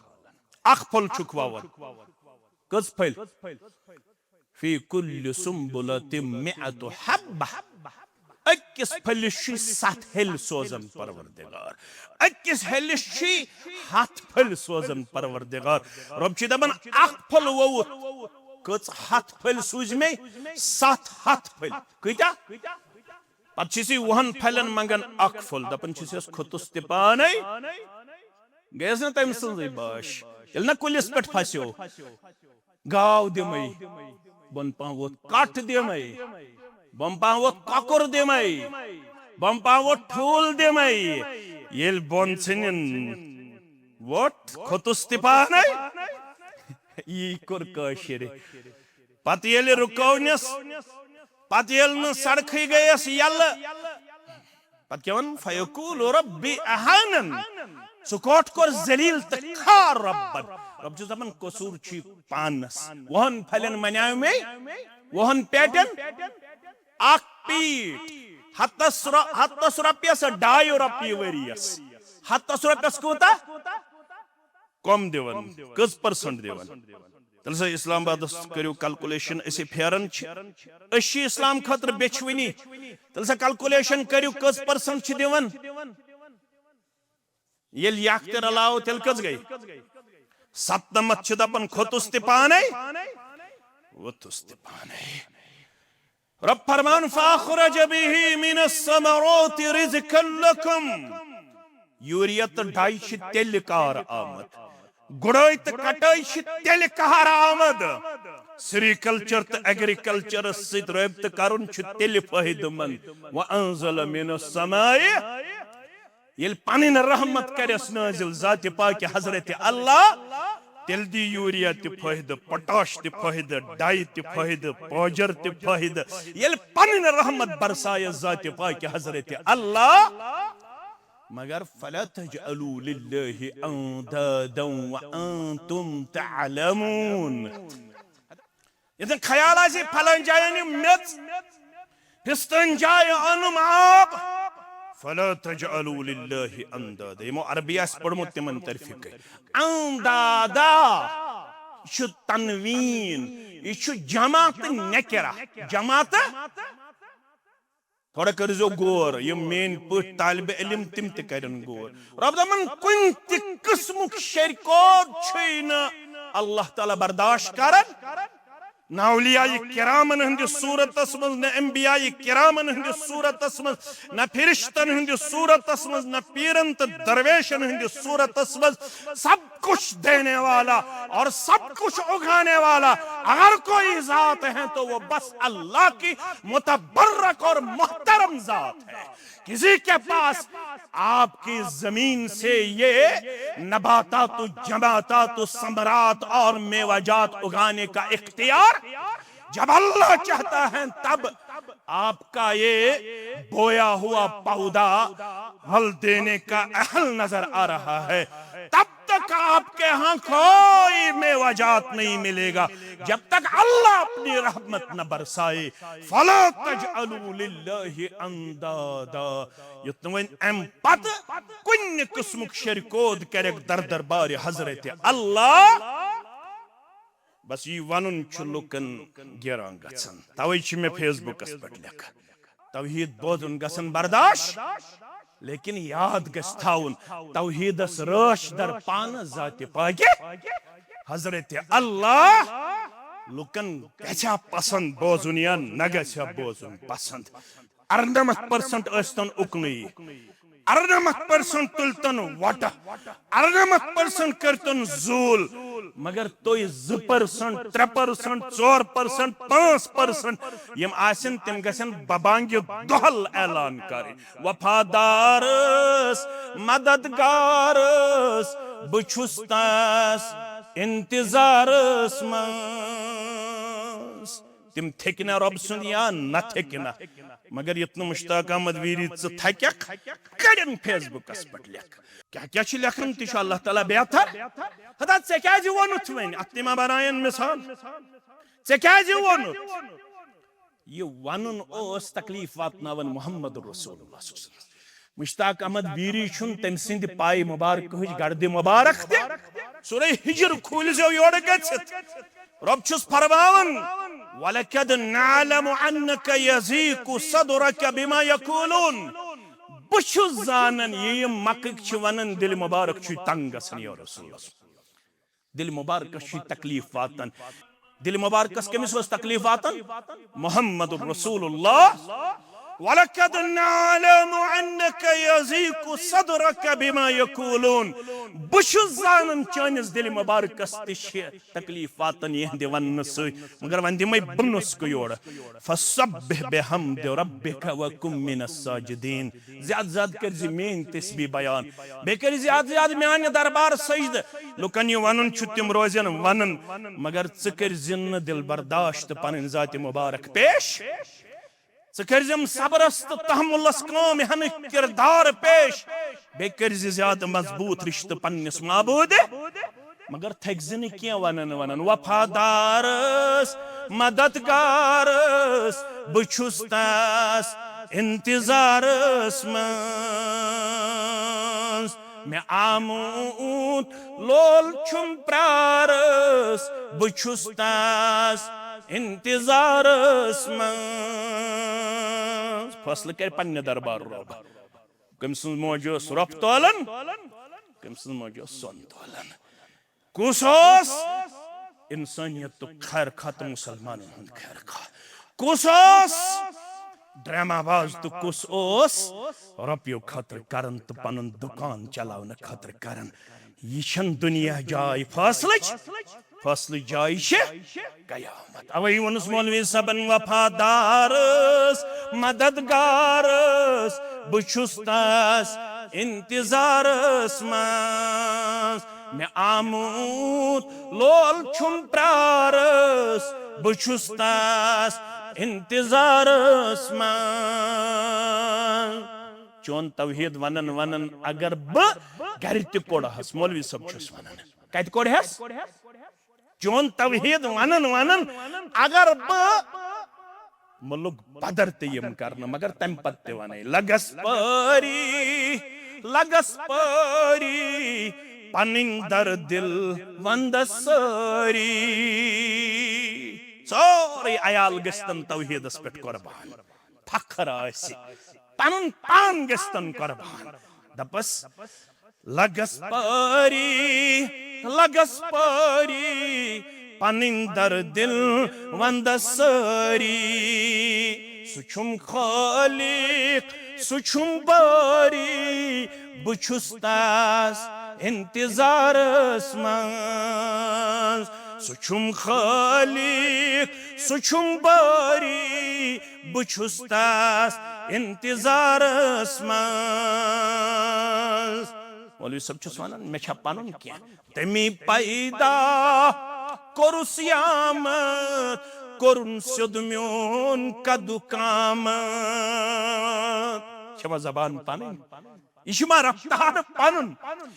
اکھ پھل چھُکھ ووان۔ کٔژ پھٔلۍ؟ فی کل سنبلۃ مئۃ حبہ۔ أکِس پھٔلِس چھُ ستھ ہیٚلۍ سوزان پروردگار۔ أکِس ہیٚلِس چھُ ہتھ پھٔلۍ سوزان پروردگار۔ رۄب چھُ دپان، اکھ پھوٚل ووٚوُتھ، کٔژ ہتھ پھٔلۍ سوٗزۍ مےٚ؟ ستھ ہتھ پھٔلۍ۔ کۭتیاہ؟ پتہٕ چھُ سُہ وُہن پھلٮ۪ن منگان اکھ پھوٚل، دپان چھُس، یۄس کھوٚتُس تہِ پانے، گٔیس نہ تٔمۍ سٕنزٕے باش۔ ییٚلہِ نہ کُلِس پٮ۪ٹھ پھسیو، گاو دِمے، بۄن پہم ووت کٹھ دِمے، بۄن پہم ووت کۄکُر دِمے، بۄن پہم ووت ٹھوٗل دِمے۔ ییٚلہِ بۄن ژھٕنِن ووٚٹھ، کھوٚتُس تہِ پانے۔ یی کوٚر کٲشِرِ۔ پتہٕ ییٚلہِ رُکٲونس، پتہٕ ییٚلہِ نہٕ سڑکھٕے گٔیس یلہٕ، پتہٕ کیٛاہ وَنان؟ فیقول ربی اہانن۔ سُہ کوٚٹ کوٚر ذلیل تہٕ کھار ربن۔ رب چھُ دپان، قصوٗر چھُے پانس۔ وُہن پھلٮ۪ن منیاو مے، وُہن پیٹٮ۪ن اکھ پیٖٹ۔ ہتس رو-، ہتس رۄپیس ڈاے رۄپیہِ ؤرِیس۔ ہتس رۄپیس کوٗتاہ؟ کم دِوان، کٔژ percent دِوان؟ تیٚلہِ سا اسلام آبادس کٔرِو calculation، أسۍ پھیران چھِ، أسۍ چھِ اسلام خٲطرٕ بیچھوٕنی۔ تیٚلہِ سا calculation کٔرِو، کٔژ percent چھِ دِوان؟ ییٚلہِ یکھ تہِ رلاوو، تیٚلہِ کٔژ گٔے؟ ستنمتھ چھِ دپان، کھوٚتُس تہِ پانے، ووٚتھُس تہِ پانے۔ رب فرمان، فاخرج به من الثمرات رزقا لكم۔ یوٗریا تہٕ ڈاے چھِ تیٚلہِ کار آمد، گُڑٲے تہٕ کٹٲے چھِ تیٚلہِ کار آمد۔ Sericulture تہٕ agriculture سۭتۍ رٲبطہٕ کرُن چھُ تیٚلہِ فٲیدٕ مند۔ وانزل من السماء، ییٚلہِ پنٕنۍ رحمت کرٮ۪س نٲزِل ذاتِ پاکِ حضرت اللہ، تیٚلہِ دی یوٗریا تہِ فٲیدٕ، پوٹاش تہِ فٲیدٕ، ڈاے تہِ فٲیدٕ، پوجر تہِ فٲیدٕ۔ ییٚلہِ پنٕنۍ رحمت برسایس ذاتِ پاکِ حضرت اللہ، مگر فلا تجعلوا لله اندادا وانتم تعلمون۔ ییٚتٮ۪ن خیال آسہِ، فلٲنۍ جایہِ أنِم میٚژ، فِستٲنۍ جایہِ أنِم آب، فلا تجعلوا لله اندادا۔ یِمو عربی آسہِ پوٚرمُت، تِمن ترِ فِکرِ۔ اندادا، یہِ چھُ تنوین، یہِ چھُ جمع تہٕ نکرہ۔ جمع تہٕ تھوڑا کٔرزیو غور، یِم میٲنۍ پٲٹھۍ طالب علم، تِم تہِ کرن غور۔ رب دپان، کُنہِ تہِ قٕسمُک شرکوت چھُے نہٕ اللہ تعالیٰ برداشت کران۔ نہ اولیاء کرامن ہٕنٛدِس صورتس منٛز، نہ انبیاء کرامن ہٕنٛدِس صورتس منٛز، نہ فرشتن ہٕنٛدِس صورتس منٛز، نہ پیرن تہٕ درویشن ہٕنٛدِس صورتس منٛز۔ سب کچھ دینے والا اور سب کچھ اگانے والا اگر کوئی ذات ہے تو وہ بس اللہ کی متبرک اور محترم ذات ہے۔ کسی کے پاس آپ کی زمین سے یہ نباتات و جماعتات و ثمرات اور میوہ جات اگانے کا اختیار، جب اللہ چاہتا ہے تب آپ کا یہ بویا ہوا پودا پھل دینے کا اہل نظر آ رہا ہے، تب تک آپ کے ہاں کوئی میوہ جات نہیں ملے گا، جب تک اللہ اپنی رحمت نہ برسائے۔ فلا تجعلوا للہ اندادا۔ یُتھ نہٕ وۄنۍ امہِ پتہٕ کُنہِ قٕسمُک شرکود کرکھ در دربارِ حضرت اللہ۔ بس یی ونُن چھُ لُکن گیران گژھان، توے چھِ مےٚ فیس بُکس پٮ۪ٹھ لیکھان۔ توحید بوزُن گژھن برداش، لیکن یاد گژھِ تھاوُن، توحیدس رٲچھ در پانہٕ ذاتِ پاکہِ حضرت اللہ۔ لُکن گژھِ ہا پسند بوزُن یا نہ گژھِ ہا بوزُن پسند، ارنمتھ پرسنٹ ٲسۍتن اُکنُے، ارنمتھ پرسنٹ تُلتن وۄٹہٕ، ارنمتھ پرسنٹ کٔرتن زوٗل، مگر تُہۍ زٕ پرسنٹ، ترٛےٚ پرسنٹ، ژور پرسنٹ، پانٛژھ پرسنٹ یِم آسن، تِم گژھن ببانگِ دۄہل اعلان کرٕنۍ، وفادارس، مددگارس، بہٕ چھُس تس انتظارس منٛز۔ تِم تھیٚکہِ نہ رۄب سُنٛد یا نہ تھیٚکہِ نہ، مگر یُتھ نہٕ مشتاق احمد ویری ژٕ تھککھ، کڑن فیس بُکس پٮ۪ٹھ لیکھ۔ کیٛاہ کیٛاہ چھِ لیکھان تہِ چھُ اللہ تعالیٰ بہتر۔ ہتا ژےٚ کیٛازِ ووٚنُتھ وۄنۍ؟ اتھ تہِ ما بناین مثال؟ ژےٚ کیٛازِ ووٚنُتھ؟ یہِ ونُن اوس تکلیف واتناوان محمد رسول اللہ صلی اللہ علیہ وسلم۔ مشتاق احمد ویری چھُن تٔمۍ سٕنٛدِ پایہِ مبارکہٕچ گردِ مبارک تہِ۔ سورہ ہجر کھوٗلۍ زیو یورٕ گٔژھِتھ۔ رۄب چھُس فرماوان، "وَلَقَدْ نَعْلَمُ أَنَّكَ يَضِيقُ صَدْرُكَ بِمَا يَقُولُونَ۔" بہٕ چھُس زانان، یہِ یِم مکٕکۍ چھِ ونان، دِلہِ مبارک چھُے تنگ گژھان، یا رسول اللہ۔ دِلہِ مبارکس چھُے تکلیف واتان۔ دِلہِ مبارکس کٔمِس اوس تکلیف واتان؟ محمد رسول اللہ۔ "وَلَقَدْ نَعْلَمُ أَنَّكَ يَضِيقُ صَدْرُكَ بِمَا يَقُولُونَ۔" بہٕ چھُس زانان چٲنِس دِلہِ مبارکس تہِ چھِ تکلیف واتان یِہنٛدِ وننہٕ سۭتۍ، مگر وۄنۍ دِمے بہٕ نُسخہٕ یورٕ۔ "فَسَبِّحْ بِحَمْدِ رَبِّكَ وَكُن مِّنَ السَّاجِدِينَ۔" زیادٕ زیادٕ کٔرۍ زِ میٲنۍ تسبیح بیان، بیٚیہِ کٔرۍ زیادٕ زیادٕ میانہِ دربار سجدٕ۔ لُکن یہِ ونُن چھُ، تِم روزن ونان، مگر ژٕ کٔرۍ زِ نہٕ دِل برداشت تہٕ پنٕنۍ ذاتِ مبارک پیش۔ ژٕ کٔرۍ زِم صبرس تہٕ تحملس کٲم ہینٕکۍ کردار پیش۔ بیٚیہِ کٔرۍ زِ زیادٕ مضبوٗط رشتہٕ پننِس معبوٗدِ۔ مگر تھٔکۍ زِ نہٕ کینٛہہ ونان ونان، وفادارس، مددگارس، بہٕ چھُس تس انتظارس منٛز۔ مےٚ آمُت لول چھُم پرارس، بہٕ چھُس تس انتظارس منٛز۔ فٲصلہٕ کرِ پننہِ دربار رۄب۔ کٔمۍ سٕنٛز موج ٲس رۄپھ تولان، کٔمۍ سٕنٛز موج ٲس سۄن تولان۔ کُس اوس انسٲنیتُک خیر خواہ تہٕ مسلمانن ہُنٛد خیر خواہ؟ کُس اوس ڈرامہ باز تہٕ کُس اوس رۄپیو خٲطرٕ کران تہٕ پنُن دُکان چلاونہٕ خٲطرٕ کران؟ یہِ چھَنہٕ دُنیا جاے فٲصلٕچ، فٲصلٕچ جاے چھِ قیامت۔ اوے ووٚنُس مولوی صٲبن، وفادارس، مددگارس، بہٕ چھُس تس انتظارس منٛز۔ مےٚ آمُت لول چھُم پرارس، بہٕ چھُس تس انتظارس منٛز۔ چون توحید ونان ونان اگر بہٕ گرِ تہِ کوٚڑہس، مولوی صٲب چھُس ونان، کتہِ کوٚڑہس؟ چون توحید ونان ونان اگر بہٕ مُلک بدر تہِ یِم کرنہٕ، مگر تمہِ پتہٕ تہِ ونے، لگس پٲری، لگس پٲری، پنٕنۍ در دِل وندس سٲری۔ سورُے عیال گژھتن توحیدس پٮ۪ٹھ قربان، فخر آسہِ، پنُن پان گژھتن قربان۔ دپس، لگس پٲری، لگس پٲری، پنٕنۍ در دِل وندس سٲری۔ سُہ چھُم خٲلق، سُہ چھُم بٲری، بہٕ چھُس تس انتظارس منٛز۔ سُہ چھُم خٲلق، سُہ چھُم بٲری، بہٕ چھُس تس انتظارس منٛز۔ مولوی صٲب چھُس ونان، مےٚ چھا پنُن کینٛہہ؟ تٔمی پیدا کوٚرُس یامت، کوٚرُن سیوٚد میون قدُ قامت۔ چھِ وۄنۍ زبان پنٕنۍ۔ یہِ چھُ ما رفتار پنُن؟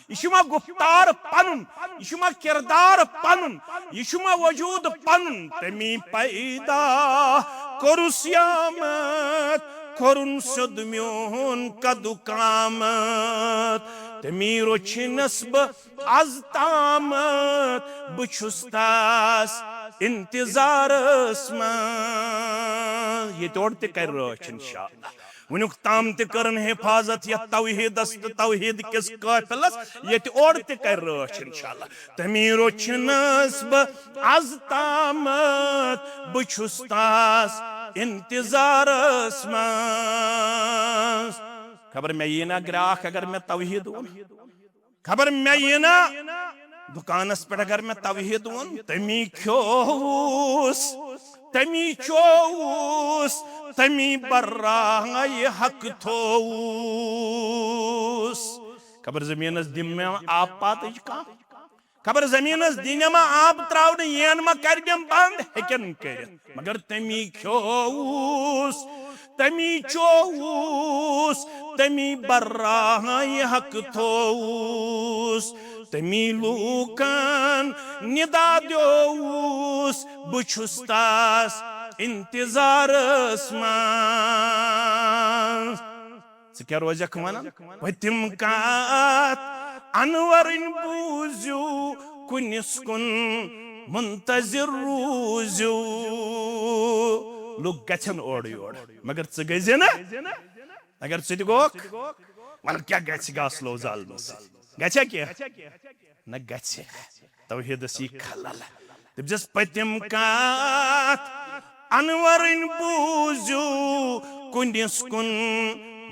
یہِ چھُ ما گفتار پنُن؟ یہِ چھُ ما کردار پنُن؟ یہِ چھُ ما وجود پنُن؟ تٔمی پیدا کوٚرُس یامت، کوٚرُن سیوٚد میون قدُ قامت۔ تٔمی رۄچھنس بہٕ از تامت، بہٕ چھُس تس انتظارس منٛز۔ ییٚتہِ اورٕ تہِ کرِ رٲچھ انشاءاللہ۔ وٕنیُک تام تہِ کٔرٕن حفاظت یتھ توحیدس تہٕ توحید کِس قٲفلس، ییٚتہِ اورٕ تہِ کرِ رٲچھ انشاءاللہ۔ تٔمی رۄچھنس بہٕ از تامت، بہٕ چھُس تس انتظارس منٛز۔ خبر مےٚ یی نا گراکھ اگر مےٚ توحید ووٚن۔ خبر مےٚ یی نا دُکانس پٮ۪ٹھ اگر مےٚ توحید ووٚن، تٔمی کھیووُس، تٔمی چووُس، تٔمی برایہِ حق تھووُس۔ خبر زٔمیٖنس دِم مےٚ آب پاتٕج کانٛہہ؟ خبر زٔمیٖنس دِنہِ ما آب تراونہٕ، یین ما کرِ دِم بنٛد؟ ہیٚکن کٔرِتھ۔ مگر تٔمی کھیووُس، تٔمی چووُس، تٔمی برایہِ حق تھووُس، تٔمی لوٗکن ندا دیووُس، بہٕ چھُس تس انتظارس منٛز۔ ژٕ کیٛاہ روزکھ ونان؟ پٔتِم کتھ انورٕنۍ بوٗزِو، کُنِس کُن منتظر روٗزِو۔ لُکھ گژھن اورٕ یور، مگر ژٕ گٔے زِ نہٕ۔ اگر ژٕ تہِ گوکھ، وَلہٕ کیٛاہ گژھِ گاسہٕ لو ظالمہٕ سۭتۍ؟ گژھیٛا کینٛہہ؟ نہ گژھِ۔ توحیٖدس یی خلل۔ دٔپزٮ۪س پٔتِم کتھ انورٕنۍ بوٗزِو، کُنِس کُن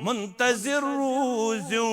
منتظر روٗزِو۔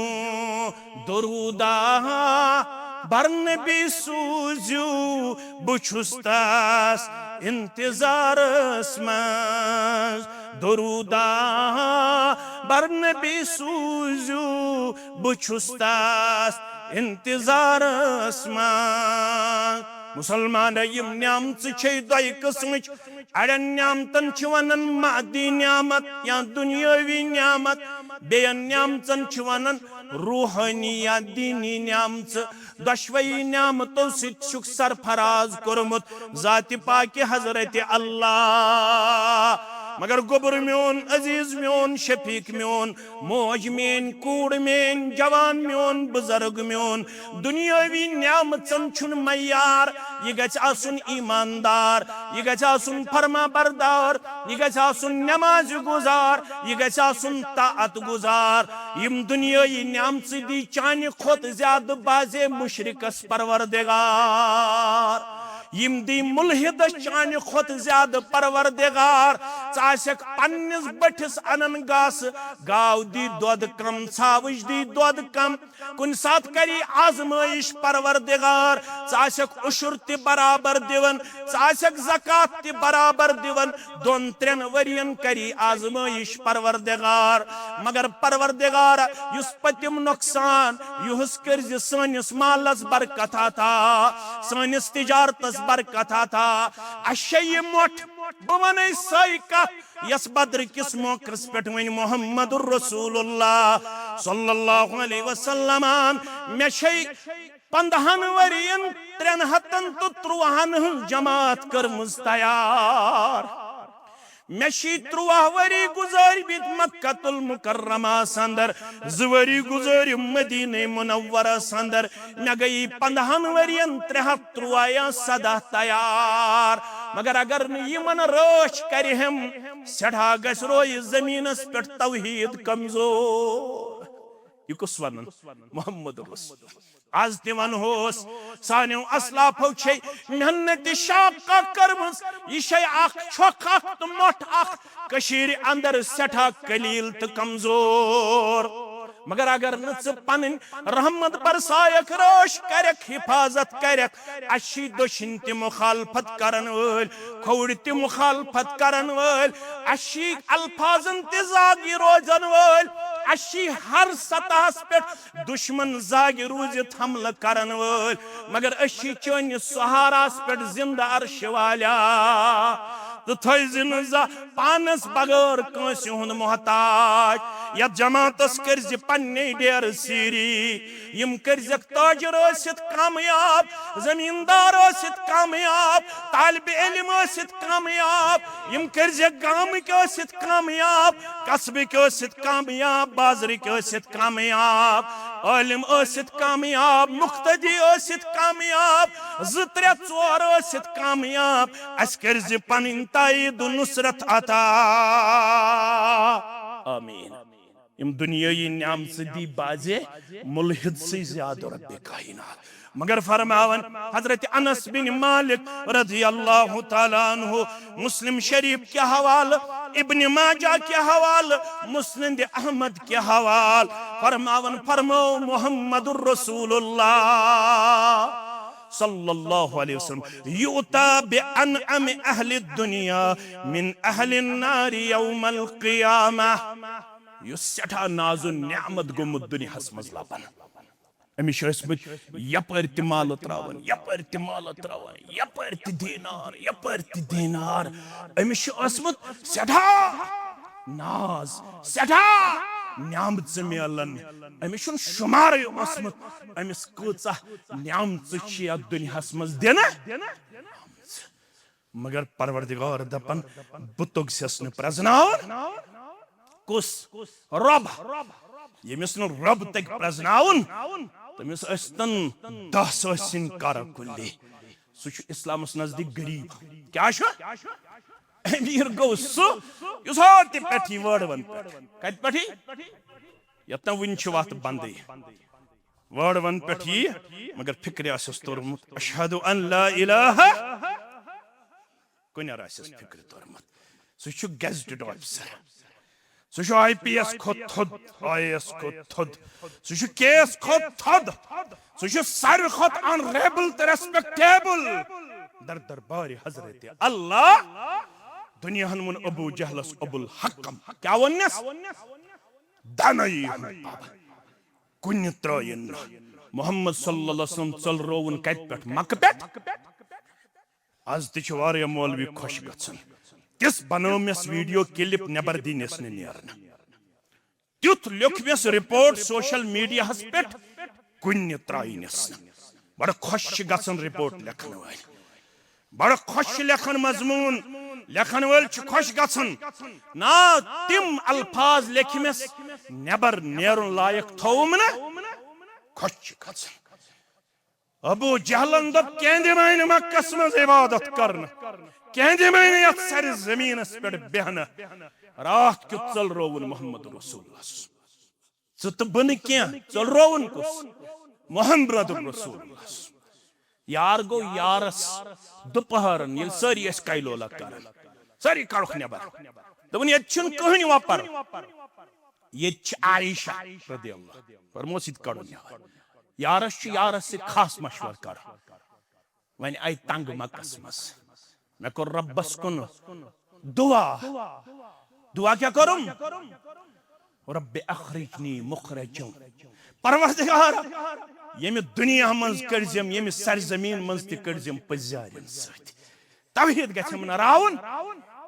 درودہ بر نبی سوٗزِو، بہٕ چھُس تس انتظارس منٛز۔ درودہ بر نبی سوٗزِو، بہٕ چھُس تس انتظارس منٛز۔ مسلمان، یِم نعمژٕ چھے دۄیہِ قٕسمٕچ۔ اڑٮ۪ن نعمتن چھِ ونان مادی نعمت یا دنیاوی نعمت، بیٚین نعمژن چھِ ونان روحٲنی یا دینی نعمژٕ۔ دۄشوَے نعمتو سۭتۍ چھُکھ سرفراز کوٚرمُت ذاتِ پاکِ حضرت اللہ۔ مگر گوٚبُر میون، عزیز میون، شفیق میون، موج میٲنۍ، کوٗر میٲنۍ، جوان میون، بزرگ میون، دنیاوی نعمژن چھُنہٕ معیار۔ یہِ گژھِ آسُن ایماندار، یہِ گژھِ آسُن فرما بردار، یہِ گژھِ آسُن نماز گزار، یہِ گژھِ آسُن طاعت گزار۔ یِم دنیٲیی نعمژٕ دی چانہِ کھۄتہٕ زیادٕ بازے مشرکس پروردگار۔ یِم دی ملحدس چانہِ کھۄتہٕ زیادٕ پروردگار۔ ژٕ آسکھ پننِس بٔٹھِس انان گاسہٕ، گاو دی دۄد کم، ژھاوٕج دی دۄد کم، کُنہِ ساتہٕ کری آزمٲیش پروردگار۔ ژٕ آسکھ عشر تہِ برابر دِوان، ژٕ آسکھ زکوٰۃ تہِ برابر دِوان۔ دۄن ترٛٮ۪ن ؤرین کری آزمٲیش پروردگار۔ مگر پروردگار، یُس پٔتِم نۄقصان، یُہُس کٔرزِ سٲنِس مالس برکت عطا، سٲنِس تجارتس برکت عطا۔ اَسہِ چھےٚ یہِ مۄٹھ، بہٕ ونے سۄے کتھ، یس بدر کِس موقعس پٮ۪ٹھ وۄنۍ محمد رسول اللہ صلی اللہ علیہ وسلمن مےٚ چھے پندہن ؤرین ترٛٮ۪ن ہتن تہٕ ترُوہن ہٕنٛز جماعت کٔرمٕژ تیار۔ مےٚ چھِ ترُواہ ؤری گُزٲرمٕتۍ مکہ المکرمس اندر، زٕ ؤری گُزٲرِم مدینہ منورس اندر۔ مےٚ گٔیی پندہن ؤرین ترٛےٚ ہتھ ترُواہ یا سداہ تیار۔ مگر اگر نہٕ یِمن رٲچھ کرِ ہم، سٮ۪ٹھاہ گژھِ روزِ زٔمیٖنس پٮ۪ٹھ توحیٖد کمزور۔ یہِ کُس ونان؟ محمد رسول۔ از تہِ ونہوس، سانیو اسلافو چھے محنت شاقہ کٔرمٕژ۔ یہِ چھے اکھ چھۄکھ اکھ تہٕ مۄٹھ اکھ کٔشیٖرِ اندر سٮ۪ٹھاہ قلیل تہٕ کمزور۔ مگر اگر نہٕ ژٕ پنٕنۍ رحمت برسایکھ، رٲچھ کرکھ، حفاظت کرکھ، اَسہِ چھِ دٔچھِنۍ تہِ مخالفت کرن وٲلۍ، کھووٕرۍ تہِ مخالفت کرن وٲلۍ، اَسہِ چھِ الفاظن تہِ زاگہِ روزن وٲلۍ، اَسہِ چھِ ہر سطحس پٮ۪ٹھ دشمن زاگہِ روٗزِتھ حملہٕ کرن وٲلۍ، مگر أسۍ چھِ چٲنِس سہاراہس پٮ۪ٹھ زندٕ عرشہِ والیا۔ تہٕ تھٲوزِ نہٕ زانٛہہ پانس بغٲر کٲنٛسہِ ہُنٛد محتاج۔ یتھ جماعتس کٔرزِ پننے ڈیرٕ سیٖری۔ یِم کٔرزٮ۪کھ تاجر ٲسِتھ کامیاب، زمیٖندار ٲسِتھ کامیاب، طالب علم ٲسِتھ کامیاب، یِم کٔرزٮ۪کھ گامٕکۍ ٲسِتھ کامیاب، قصبٕکۍ ٲسِتھ کامیاب، بازرٕکۍ ٲسِتھ کامیاب، عٲلم ٲسِتھ کامیاب، مقتدی ٲسِتھ کامیاب، زٕ ترٛےٚ ژور ٲسِتھ کامیاب۔ اسہِ کٔرزِ پنٕنۍ تایید و نصرت عطا۔ آمین۔ یِم دُنیٲیی نعمژٕ دی بازے مُلحد سٕے زیادٕ رب کائنات۔ مگر فرماون حضرت انس بن مالک رضی اللہ تعالیٰ عنہ، مسلم شریف کہِ حوالہٕ، ابن ماجہ کہِ حوالہٕ، مسند احمد کہِ حوالہٕ، فرماون، فرمو محمد رسول اللہ صلی اللہ علیہ وسلم، یؤتی بانعم اہل الدنیا من اہل النار یوم القیامہ۔ یُس سٮ۪ٹھاہ ناز و نعمت گوٚمُت دُنیاہس منٛز لبن، أمِس چھِ ٲسمٕتۍ یپٲرۍ تہِ مالہٕ تراوان، یپٲرۍ تہِ مالہٕ تراوان، یپٲرۍ تہِ دینار، یپٲرۍ تہِ دینار۔ أمِس چھِ ٲسمٕژ سٮ۪ٹھاہ ناز، سٮ۪ٹھاہ نعمژٕ میلان۔ أمِس چھُنہٕ شُمارٕے اوسمُت، أمِس کۭژاہ نعمژٕ چھِ یتھ دُنیاہس منٛز دِنہٕ۔ مگر پروردگار دپان، بہٕ توٚگسٮ۪س نہٕ پرزناوُن۔ کُس؟ رۄب۔ ییٚمِس نہٕ رۄب تگہِ پرزناوُن، تٔمِس ٲسۍتن دہ سٲسِن کارا کُلی۔ سُہ چھُ اسلامس نزدیٖک غریٖب۔ کیٛاہ چھُ؟ امیر گوٚو سُہ، یُس ہا تہِ پٮ۪ٹھ یی وٲڈوَن پٮ۪ٹھ۔ کتہِ پٮ۪ٹھ یی؟ یتھ نہٕ وُنہِ چھِ وتھ بندٕے۔ وٲڈوَن پٮ۪ٹھ یی، مگر فکرِ آسٮ۪س توٚرمُت، اشہد ان لا الہ، کُنہِ آسٮ۪س فکرِ توٚرمُت۔ سُہ چھُ گیزٹڈ آفیسر، سُہ چھُ آئی پی ایس کھۄتہٕ تھوٚد، آئی اے ایس کھۄتہٕ تھوٚد، سُہ چھُ کے ایس کھۄتہٕ تھوٚد، سُہ چھُ ساروی کھۄتہٕ آنریبل تہٕ ریسپیکٹیبل۔ در دربارِ حضرت اللہ دُنیاہن ووٚن ابو جہلس ابو الحکم۔ کیٛاہ ووٚننس؟ دانٲیی ہُنٛد پابند۔ کُنہِ ترٲیِن نہٕ۔ محمد صلی اللہ علیہ وسلم ژٔلرووُن کتہِ پٮ۪ٹھ؟ مکہٕ پٮ۪ٹھ۔ از تہِ چھِ واریاہ مولوی خۄش گژھان، تِژھ بنٲومٮ۪س ویڈیو کلپ، نٮ۪بر دِنٮ۪س نہٕ نیرنہٕ۔ تیُتھ لیوٚکھمٮ۪س رپورٹ سوشل میڈیاہس پٮ۪ٹھ، کُنہِ ترٲیِنس نہٕ۔ بڑٕ خۄش چھِ گژھان رپورٹ لیکھن وٲلۍ۔ بڑٕ خۄش چھِ لیکھان مضموٗن، لیکھن وٲلۍ چھِ خۄش گژھان۔ نا، تِم الفاظ لیکھمٮ۪س نٮ۪بر نیرُن لایق تھووُم نہٕ، خۄش چھِ گژھان۔ ابو جہلن دوٚپ، کینٛہہ دِمے نہٕ مکس منٛز عبادت کرنہٕ، کینٛہہ دِمے نہٕ یتھ سرِ زمیٖنس پٮ۪ٹھ بیہنہٕ۔ راتھ کیُتھ ژٔلرووُن محمد رسول اللہ۔ ژٕ تہٕ بہٕ نہٕ کینٛہہ، ژٔلرووُن کُس؟ محمد رسول اللہ۔ یار گوٚو یارس دُپہرن، ییٚلہِ سٲری ٲسۍ کیلولا کران، سٲری کڑُکھ نٮ۪بر۔ دوٚپُن، ییٚتہِ چھُنہٕ کٕہٕنۍ وۄپر، ییٚتہِ چھِ عائشہ رضی اللہ، فرموس، یہِ تہِ کڑُن نٮ۪بر۔ یارس چھُ یارس سۭتۍ خاص مشورٕ کرُن۔ وۄنۍ آیہِ تنگ مکس منٛز۔ مےٚ کوٚر رۄبس کُن دعا۔ دعا کیٛاہ کوٚرُم؟ رب اخرجنی مخرج۔ پروردگار، ییٚمہِ دُنیا منٛز کٔڑزٮ۪م، ییٚمہِ سرزمین منٛز تہِ کٔڑزٮ۪م پٔزۍ یارٮ۪ن سۭتۍ۔ توحید گژھٮ۪م نراوُن۔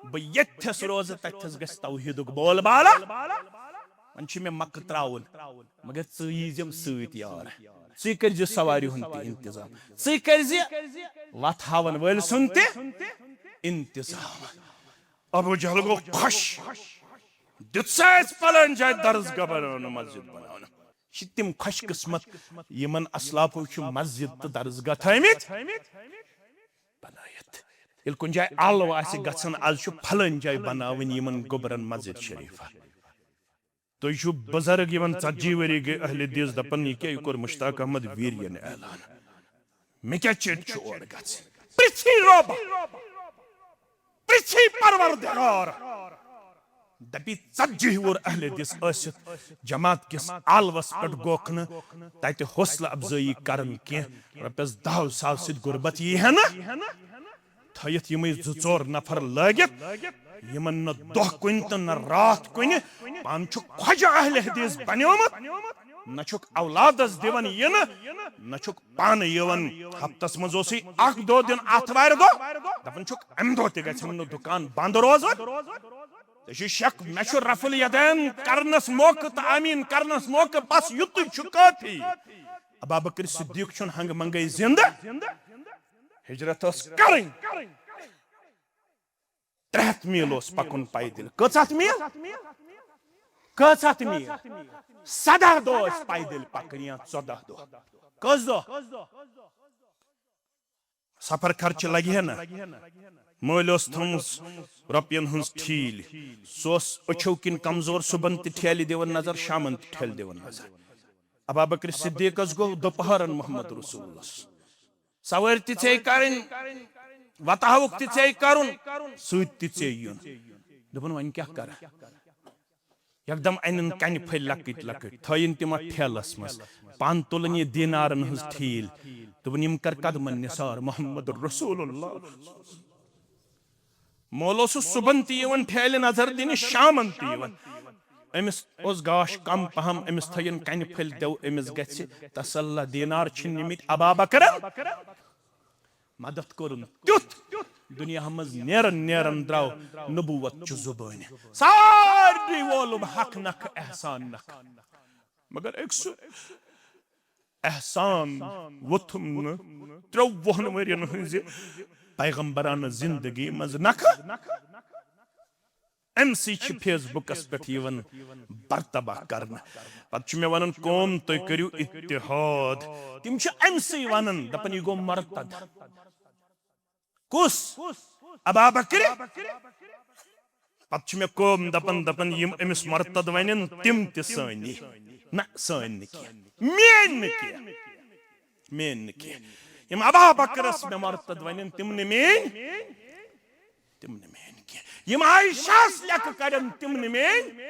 بہٕ ییٚتھس روزٕ، تتھس گژھِ توحیدُک بول بالا۔ وۄنۍ چھُ مےٚ مکہٕ تراوُن، مگر ژٕ ییٖزٮ۪م سۭتۍ یار۔ ژٕے کٔرزِ سوارِ ہُنٛد تہِ انتظام، ژٕے کٔرزِ وتھ ہاون وٲلۍ سُنٛد تہِ انتظام۔ ابو جہل گوٚو خۄش، دیُت سا اَسہِ فلٲنۍ جایہِ درسگاہ بناونہٕ، مسجد بناونہٕ۔ چھِ تِم خۄش قسمت یِمن اسلافو چھُ مسجد تہٕ درسگاہ تھٲومٕتۍ بنٲیِتھ۔ ییٚلہِ کُنہِ جایہِ آلو آسہِ گژھان، از چھُ فلٲنۍ جایہِ بناوٕنۍ یِمن گوٚبرن مسجد شریفہ۔ تُہۍ چھِو بُزرگ، یِمن ژتجی ؤری گٔے اہلِ دیس، دپان، یہِ کیٛاہ، یہِ کوٚر مشتاق احمد ویرین اعلان۔ مےٚ کیٛاہ چِٹھۍ چھُ اورٕ گژھٕنۍ؟ پرٛژھی رۄب، پرٛژھی پروردگار۔ دپی، ژتجی وُہُر اہلِ دیس ٲسِتھ جماعت کِس آلوس پٮ۪ٹھ گوکھ نہٕ تتہِ حوصلہٕ افزٲیی کران کینٛہہ۔ رۄپیس دہو ساس سۭتۍ غربت یی ہے نہٕ۔ تھٲیِتھ یِمٕے زٕ ژور نفر لٲگِتھ، یِمن نہ دۄہ کُنہِ تہٕ نہ راتھ کُنہِ۔ پانہٕ چھُکھ خۄجہِ اہلِ حدیث بنیومُت، نہ چھُکھ اولادس دِوان یِنہٕ، نہ چھُکھ پانہٕ یِوان۔ ہفتس منٛز اوسُے اکھ دۄہ دیُن، آتھوارِ دۄہ۔ دپان چھُکھ، امہِ دۄہ تہِ گژھن نہٕ دُکان بنٛد روزُن۔ ژےٚ چھُے شک، مےٚ چھُ رفع الیدین کرنس موقعہٕ تہٕ آمین کرنس موقعہٕ، بس یُتُے چھُ کٲفی۔ ابابکر صدیق چھُنہٕ ہنگہٕ منگے زندٕ۔ ہجرت ٲس کرٕنۍ۔ ترٛےٚ ہتھ میٖل اوس پکُن پیدل۔ کٔژ ہتھ میٖل؟ کٔژ ہتھ میٖل؟ سداہ دۄہ ٲسۍ پیدل پکٕنۍ یا ژۄداہ دۄہ۔ کٔژ دۄہ؟ سفر خرچہٕ لگہِ ہے نہ۔ مٲلۍ اوس تھٲومٕژ رۄپین ہٕنٛز ٹھیٖلۍ۔ سُہ اوس أچھو کِنۍ کمزور، صُبحن تہِ ٹھیلہِ دِوان نظر، شامن تہِ ٹھیلہِ دِوان نظر۔ ابابکر صدیقس گوٚو دُپہرن محمد رسولس۔ سوٲرۍ تہِ ژے کرٕنۍ، وتہٕ ہاوُکھ تہِ ژے کرُن، سۭتۍ تہِ ژے یُن۔ دوٚپُن، وۄنۍ کیٛاہ کرٕ؟ یکدم انن کنہِ پھٔلۍ لۄکٕٹۍ لۄکٕٹۍ، تھٲیِن تِم اتھ ٹھیلس منٛز۔ پانہٕ تُلن یہِ دینارن ہٕنٛز ٹھیٖل۔ دوٚپُن، یِم کر قدمن نثار محمد رسول اللہ۔ مول اوسُس صُبحن تہِ یِوان ٹھیلہِ نظر دِنہِ، شامن تہِ یِوان۔ أمِس اوس گاش کم پہم، أمِس تھٲیِن کنہِ پھٔلۍ، دٮ۪و أمِس گژھِ تسلہ۔ دینار چھِنہٕ نِمٕتۍ ابابکرن۔ مدد کوٚرُن تیُتھ، دُنیاہس منٛز نیرن نیرن درٛاو نبوت چہِ زُبٲنہِ۔ سارنٕے وولُم حق نکھٕ، احسان نکھٕ۔ مگر أکۍ سُہ احسان ووٚتھُم نہٕ ترٛووُہن ؤرین ہٕنٛزِ پیغمبرانہٕ زندگی منٛز نکھٕ۔ أمۍ سٕے چھِ فیس بُکس پٮ۪ٹھ یِوان برطبع کرنہٕ۔ پتہٕ چھُ مےٚ ونان، قوم، تُہۍ کٔرِو اتحاد۔ تِم چھِ أمۍ سٕے ونان، دپان، یہِ گوٚو مرتد۔ کُس؟ ابابکر۔ پتہٕ چھُ مےٚ قوم دپان، دپان، یِم أمِس مرتد ونن، تِم تہِ سٲنی۔ نہ، سٲنۍ نہٕ کینٛہہ، میٲنۍ نہٕ کینٛہہ، میٲنۍ نہٕ کینٛہہ۔ یِم ابابکرس مےٚ مرتد ونن، تِم نہٕ میٲنۍ، تِم نہٕ میٲنۍ کینٛہہ۔ یِم عائشہس لیکہٕ کرن، تِم نہٕ میٲنۍ۔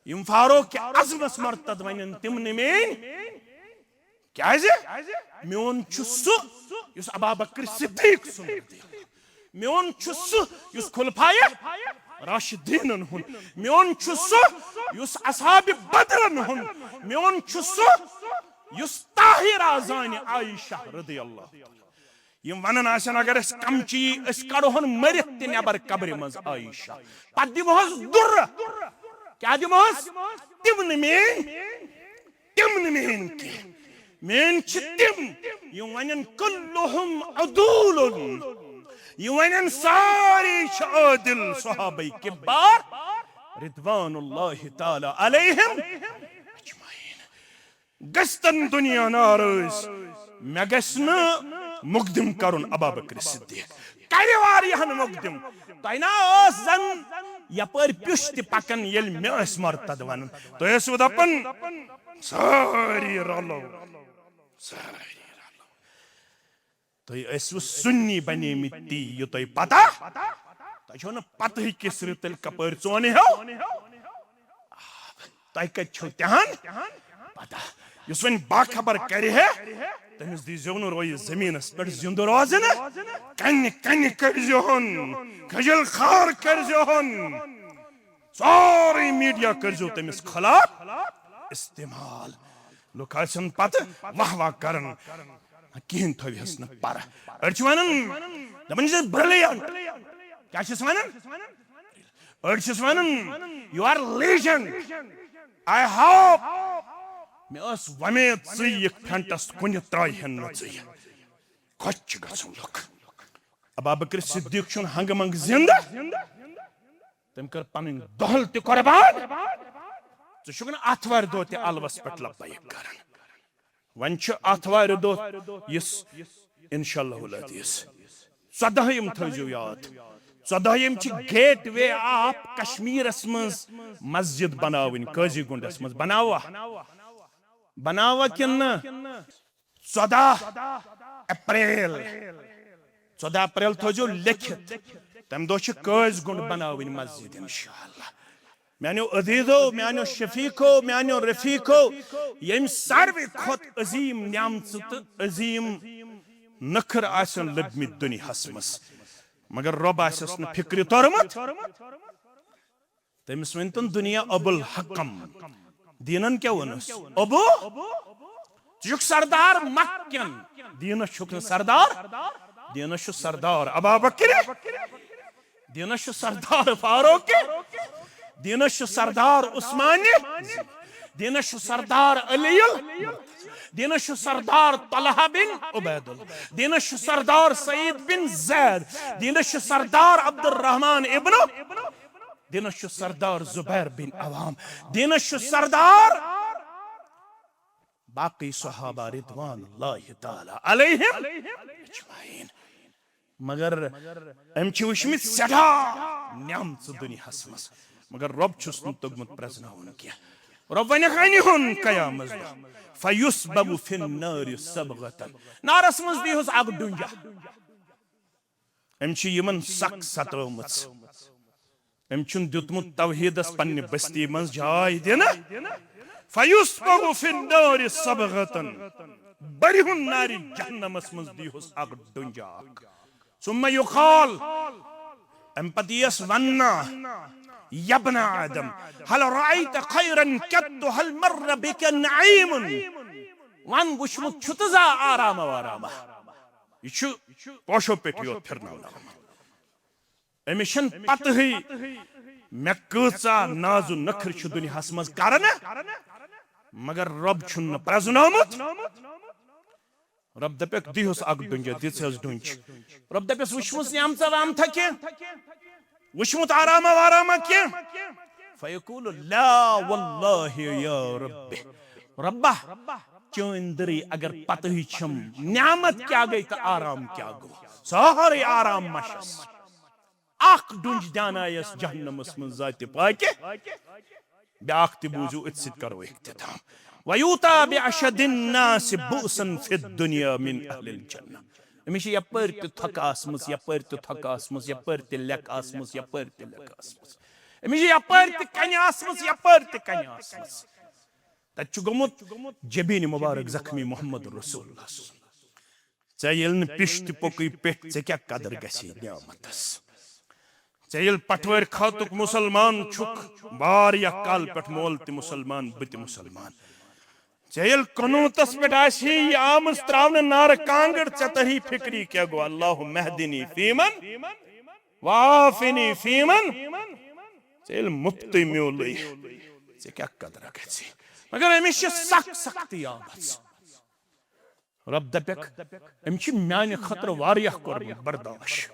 یِم فاروق اعظمس مرتد ونن، تِم نہٕ میٲنۍ۔ کیازِ؟ میون چھُ سُہ یُس ابابکر صدیق سُنٛد۔ میون چھُ سُہ یُس خلفائے راشدینن ہُنٛد۔ میون چھُ سُہ یُس اصحاب بدرن ہُنٛد۔ میون چھُ سُہ یُس طاہرہ زانہِ عائشہ رضی اللہ۔ یِم ونان آسن، اگر أسۍ کمچی، أسۍ کڑہون مٔرِتھ تہِ نٮ۪بر قبرِ منٛز عائشہ۔ پتہٕ دِمہوس دُرٕ۔ کیٛاہ دِمہوس؟ تِم نہٕ میٲنۍ، تِم نہٕ میٲنۍ کینٛہہ۔ میٲنۍ چھِ تِم، یِم ونن، کلہم عدول۔ یِم ونن، سارے چھِ عٲدِل، صحابہ کبار رضوان اللہ تعالی علیہم اجمعین۔ گژھتن دنیا ناراض، مےٚ گژھِ نہٕ مقدم کرُن ابابکر صدیق۔ کرِ واریاہن مقدم۔ تۄہہِ نا ٲس زن یپٲرۍ پیوٚش تہِ پکان، ییٚلہِ مےٚ ٲسۍ مرتد ونان، تُہۍ ٲسوٕ دپان، سٲری رلو، سٲری رلو۔ تُہۍ ٲسوٕ سُنی بنیمٕتۍ تی، یہِ تۄہہِ پتہ؟ تۄہہِ چھو نہٕ پتہٕے کِس رٕتٕلۍ کپٲرۍ ژونہِ ہیو؟ تۄہہِ کتہِ چھو تِہن پتہ؟ یُس وۄنۍ باخبر کرِ ہے، تٔمِس دیٖزیو نہٕ رویہِ زٔمیٖنس پٮ۪ٹھ زِندٕ روزنہٕ۔ کنہِ کنہِ کٔرۍزِہون، کھجل خار کٔرۍزِہون۔ سورُے میڈیا کٔرۍزیو تٔمِس خلاف استعمال۔ لُکھ آسن پتہٕ واہ واہ کران، کِہیٖنۍ تھٲوِہس نہٕ پرٕ۔ أڑۍ چھِ ونان، دپان چھِ، brilliant۔ کیٛاہ چھِس ونان؟ أڑۍ چھِس ونان، you are legend۔ I hope۔ مےٚ ٲس وۄمید، ژٕے یِکھ فرنٹس کُنہِ ترٛایہِ ہن نہٕ ژٕ یہِ۔ خۄش چھِ گژھان لُکھ۔ ابابکر صدیق چھُنہٕ ہنگہٕ منگہٕ زندٕ۔ تٔمۍ کٔر پنٕنۍ دۄہل تہِ قربان۔ ژٕ چھُکھ نہٕ آتھوارِ دۄہ تہِ الوس پٮ۪ٹھ لبیک کران۔ وۄنۍ چھُ آتھوارِ دۄہ یُس، انشاءاللہ العزیز، ژۄدہٲیِم تھٲیزیو یاد۔ ژۄدہٲیِم چھِ گیٹ وے آف کشمیرس منٛز مسجد بناوٕنۍ، قٲضی گُنڈس منٛز۔ بناووا؟ بناووا کِنہٕ نہٕ؟ ژۄداہ اپریل۔ ژۄداہ اپریل تھٲیزیو لیکھِتھ۔ تمہِ دۄہ چھِ قٲضۍ گُنڈ بناوٕنۍ مسجد، انشاءاللہ۔ میانیو عزیزو، میانیو شفیقو، میانیو رفیقو، ییٚمۍ ساروٕے کھۄتہٕ عظیٖم نعمژٕ تہٕ عظیٖم نخر آسن لٔبمٕتۍ دُنیاہس منٛز۔ مگر رۄب آسٮ۪س نہٕ فِکرِ توٚرمُت۔ تٔمِس ؤنۍتن دُنیا ابو الحکم۔ دیٖنن کیٛاہ ووٚنُس؟ ابو، ژٕ چھُکھ سردار مکہٕ کٮ۪ن۔ دیٖنس چھُکھ نہٕ سردار۔ دیٖنس چھُ سردار ابابکر۔ دیٖنس چھُ سردار فاروق۔ دیٖنس چھُ سردار عثمان۔ دیٖنس چھُ سردار علی۔ دیٖنس چھُ سردار طلحہ بن عبید اللہ۔ دیٖنس چھُ سردار سعید بن زید۔ دیٖنس چھُ سردار عبدالرحمان ابن۔ دیٖنس چھُ سردار زبیر بن عوام۔ دیٖنس چھُ سردار باقی صحابہ رضوان اللہ تعالی علیہم اجمعین۔ مگر أمۍ چھِ وٕچھمٕتۍ سٮ۪ٹھاہ نعمژٕ دُنیاہس منٛز، مگر رۄب چھُس نہٕ توٚگمُت پرٛزناوُن کینٛہہ۔ رۄب ونٮ۪کھ انہِ ہُن قیامس دۄہ، فیُصبغ فی النار صبغة۔ نارس منٛز دیٖہُس اکھ ڈُنجا۔ أمۍ چھِ یِمن سخ ستٲومٕژ۔ أمۍ چھُن دیُتمُت توحیٖدس پننہِ بستی منٛز جاے دِنہٕ۔ فیُصبغ فی النار صبغة۔ بٔرِہُن نارِ جہنمس منٛز دیٖہُس اکھ ڈُنجا اکھ۔ ثم یقال، امہِ پتہٕ یِیَس وننہٕ، یبن آدم، هل رأیت خیرا قط، هل مر بک نعیم۔ ون، وٕچھمُت چھُتہٕ زانٛہہ آرامہ وارامہ؟ یہِ چھُ پوشو پٮ۪ٹھ یوت پھِرناونہٕ آمُت۔ أمِس چھَنہٕ پتہٕے مےٚ کۭژاہ ناز و نخر چھُ دُنیاہس منٛز کرنہٕ، مگر رۄب چھُن نہٕ پرٛزنومُت۔ رۄب دپٮ۪کھ، دِہُس اکھ ڈُنجا، دِژ حظ ڈُنج۔ رۄب دپٮ۪س، وٕچھمٕژ نعمژا وعمژا کینٛہہ؟ وٕچھمُت آرامہ وارامہ کینٛہہ؟ فیقول لا واللہ یا رب۔ رۄبا، چٲنۍ دٕرٕے اگر پتہٕے چھم نعمت کیٛاہ گٔے تہٕ آرام کیٛاہ گوٚو، سورُے آرام مشس۔ اکھ ڈُنج دیانایس جہنمس منٛز ذاتِ پاکہِ۔ بیاکھ تہِ بوٗزِو، أتھۍ سۭتۍ کرو اختتام۔ ویؤتی بأشد الناس بؤسا فی الدنیا من اہل الجنہ۔ أمِس چھِ یپٲرۍ تہِ تھۄکہٕ آسمٕژ، یپٲرۍ تہِ تھۄکہٕ آسمٕژ، یپٲرۍ تہِ لیٚکہٕ آسمٕژ، یپٲرۍ تہِ لیٚکہٕ آسمٕژ۔ أمِس چھِ یپٲرۍ تہِ کنہِ آسمٕژ، یپٲرۍ تہِ کنہِ آسمٕژ۔ تتہِ چھُ گوٚمُت جبیٖن مبارک زخمی محمد رسول اللہ صلی اللہ علیہ وسلم۔ ژےٚ ییٚلہِ نہٕ پِش تہِ پوٚکُے پٮ۪ٹھ، ژےٚ کیٛاہ قدر گژھی نعمتس؟ ژےٚ ییٚلہِ پٹھوٲرۍ خاتُک مُسلمان چھُکھ، واریاہ کال پٮ۪ٹھ مول تہِ مُسلمان، بہٕ تہِ مُسلمان۔ ژےٚ ییٚلہِ قنوٗتس پٮ۪ٹھ آسی یہِ آمٕژ تراونہٕ نارٕ کانٛگٕر، ژےٚ ترہی فِکری کیٛاہ گوٚو؟ اللہم اہدنی فیمن وعافنی فیمن۔ ژےٚ ییٚلہِ مُفتٕے میوٗلٕے، ژےٚ کیٛاہ قدرہ گژھی؟ مگر أمِس چھِ سخ سختی آمٕژ۔ رۄب دپٮ۪کھ، أمۍ چھِ میانہِ خٲطرٕ واریاہ کوٚرمُت برداش۔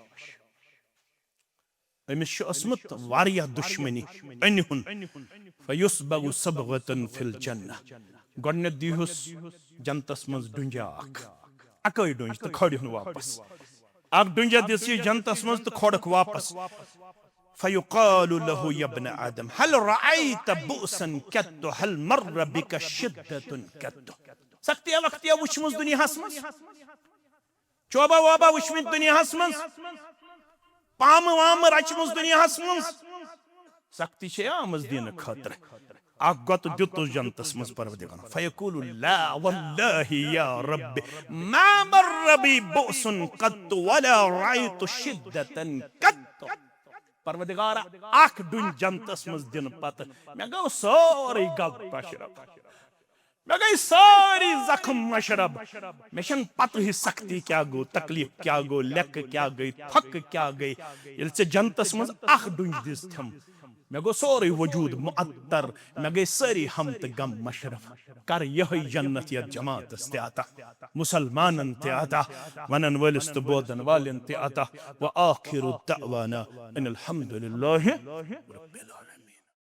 أمِس چھِ ٲسمٕژ واریاہ دُشمنی أنہِ ہُن۔ فیصبغ صبغة فی الجنہ۔ گۄڈٕنٮ۪تھ دیٖہُس جنتس منٛز ڈُنجا اکھ، اکٲے ڈُنج تہٕ کھٲلِہُن واپس۔ اکھ ڈُنجا دِژ یہِ جنتس منٛز تہٕ کھولکھ واپس۔ فیقال له یا ابن آدم هل رأیت بؤسا قط، هل مر بک شدة قط۔ سختیا وختیا وٕچھمٕژ دُنیاہس منٛز؟ چوبہ ووبہ وٕچھمٕتۍ دُنیاہس منٛز؟ پامہٕ وامہٕ رچمٕژ دُنیاہس منٛز؟ سختی چھے آمٕژ دِنہٕ خٲطرٕ۔ اکھ گۄتہٕ دیُتُس جنتس منٛز پروردگارن۔ فیقول لا واللہ یا رب ما مر بی بؤس قط ولا رأیت شدة قط۔ پروردگارا، اکھ ڈُنۍ جنتس منٛز دِنہٕ پتہٕ مےٚ گوٚو سورُے غم مشرب۔ مےٚ گٔے سٲری زخم مشرب۔ مےٚ چھَنہٕ پتہٕے سختی کیٛاہ گوٚو، تکلیف کیٛاہ گوٚو، لٮ۪کہٕ کیٛاہ گٔے، تھۄکہٕ کیٛاہ گٔے۔ ییٚلہِ ژےٚ جنتس منٛز اکھ ڈُنۍ دِژتھم، مےٚ گوٚو سورُے وجوٗد معطر، مےٚ گٔے سٲری ہم تہٕ غم مشرف۔ کر یِہوٚے جنت یتھ جماعتس تہِ عطا، مسلمانن تہِ عطا، ونن وٲلِس تہٕ بوزن والٮ۪ن تہِ عطا۔ وآخر دعوانا ان الحمد للہ رب العالمین۔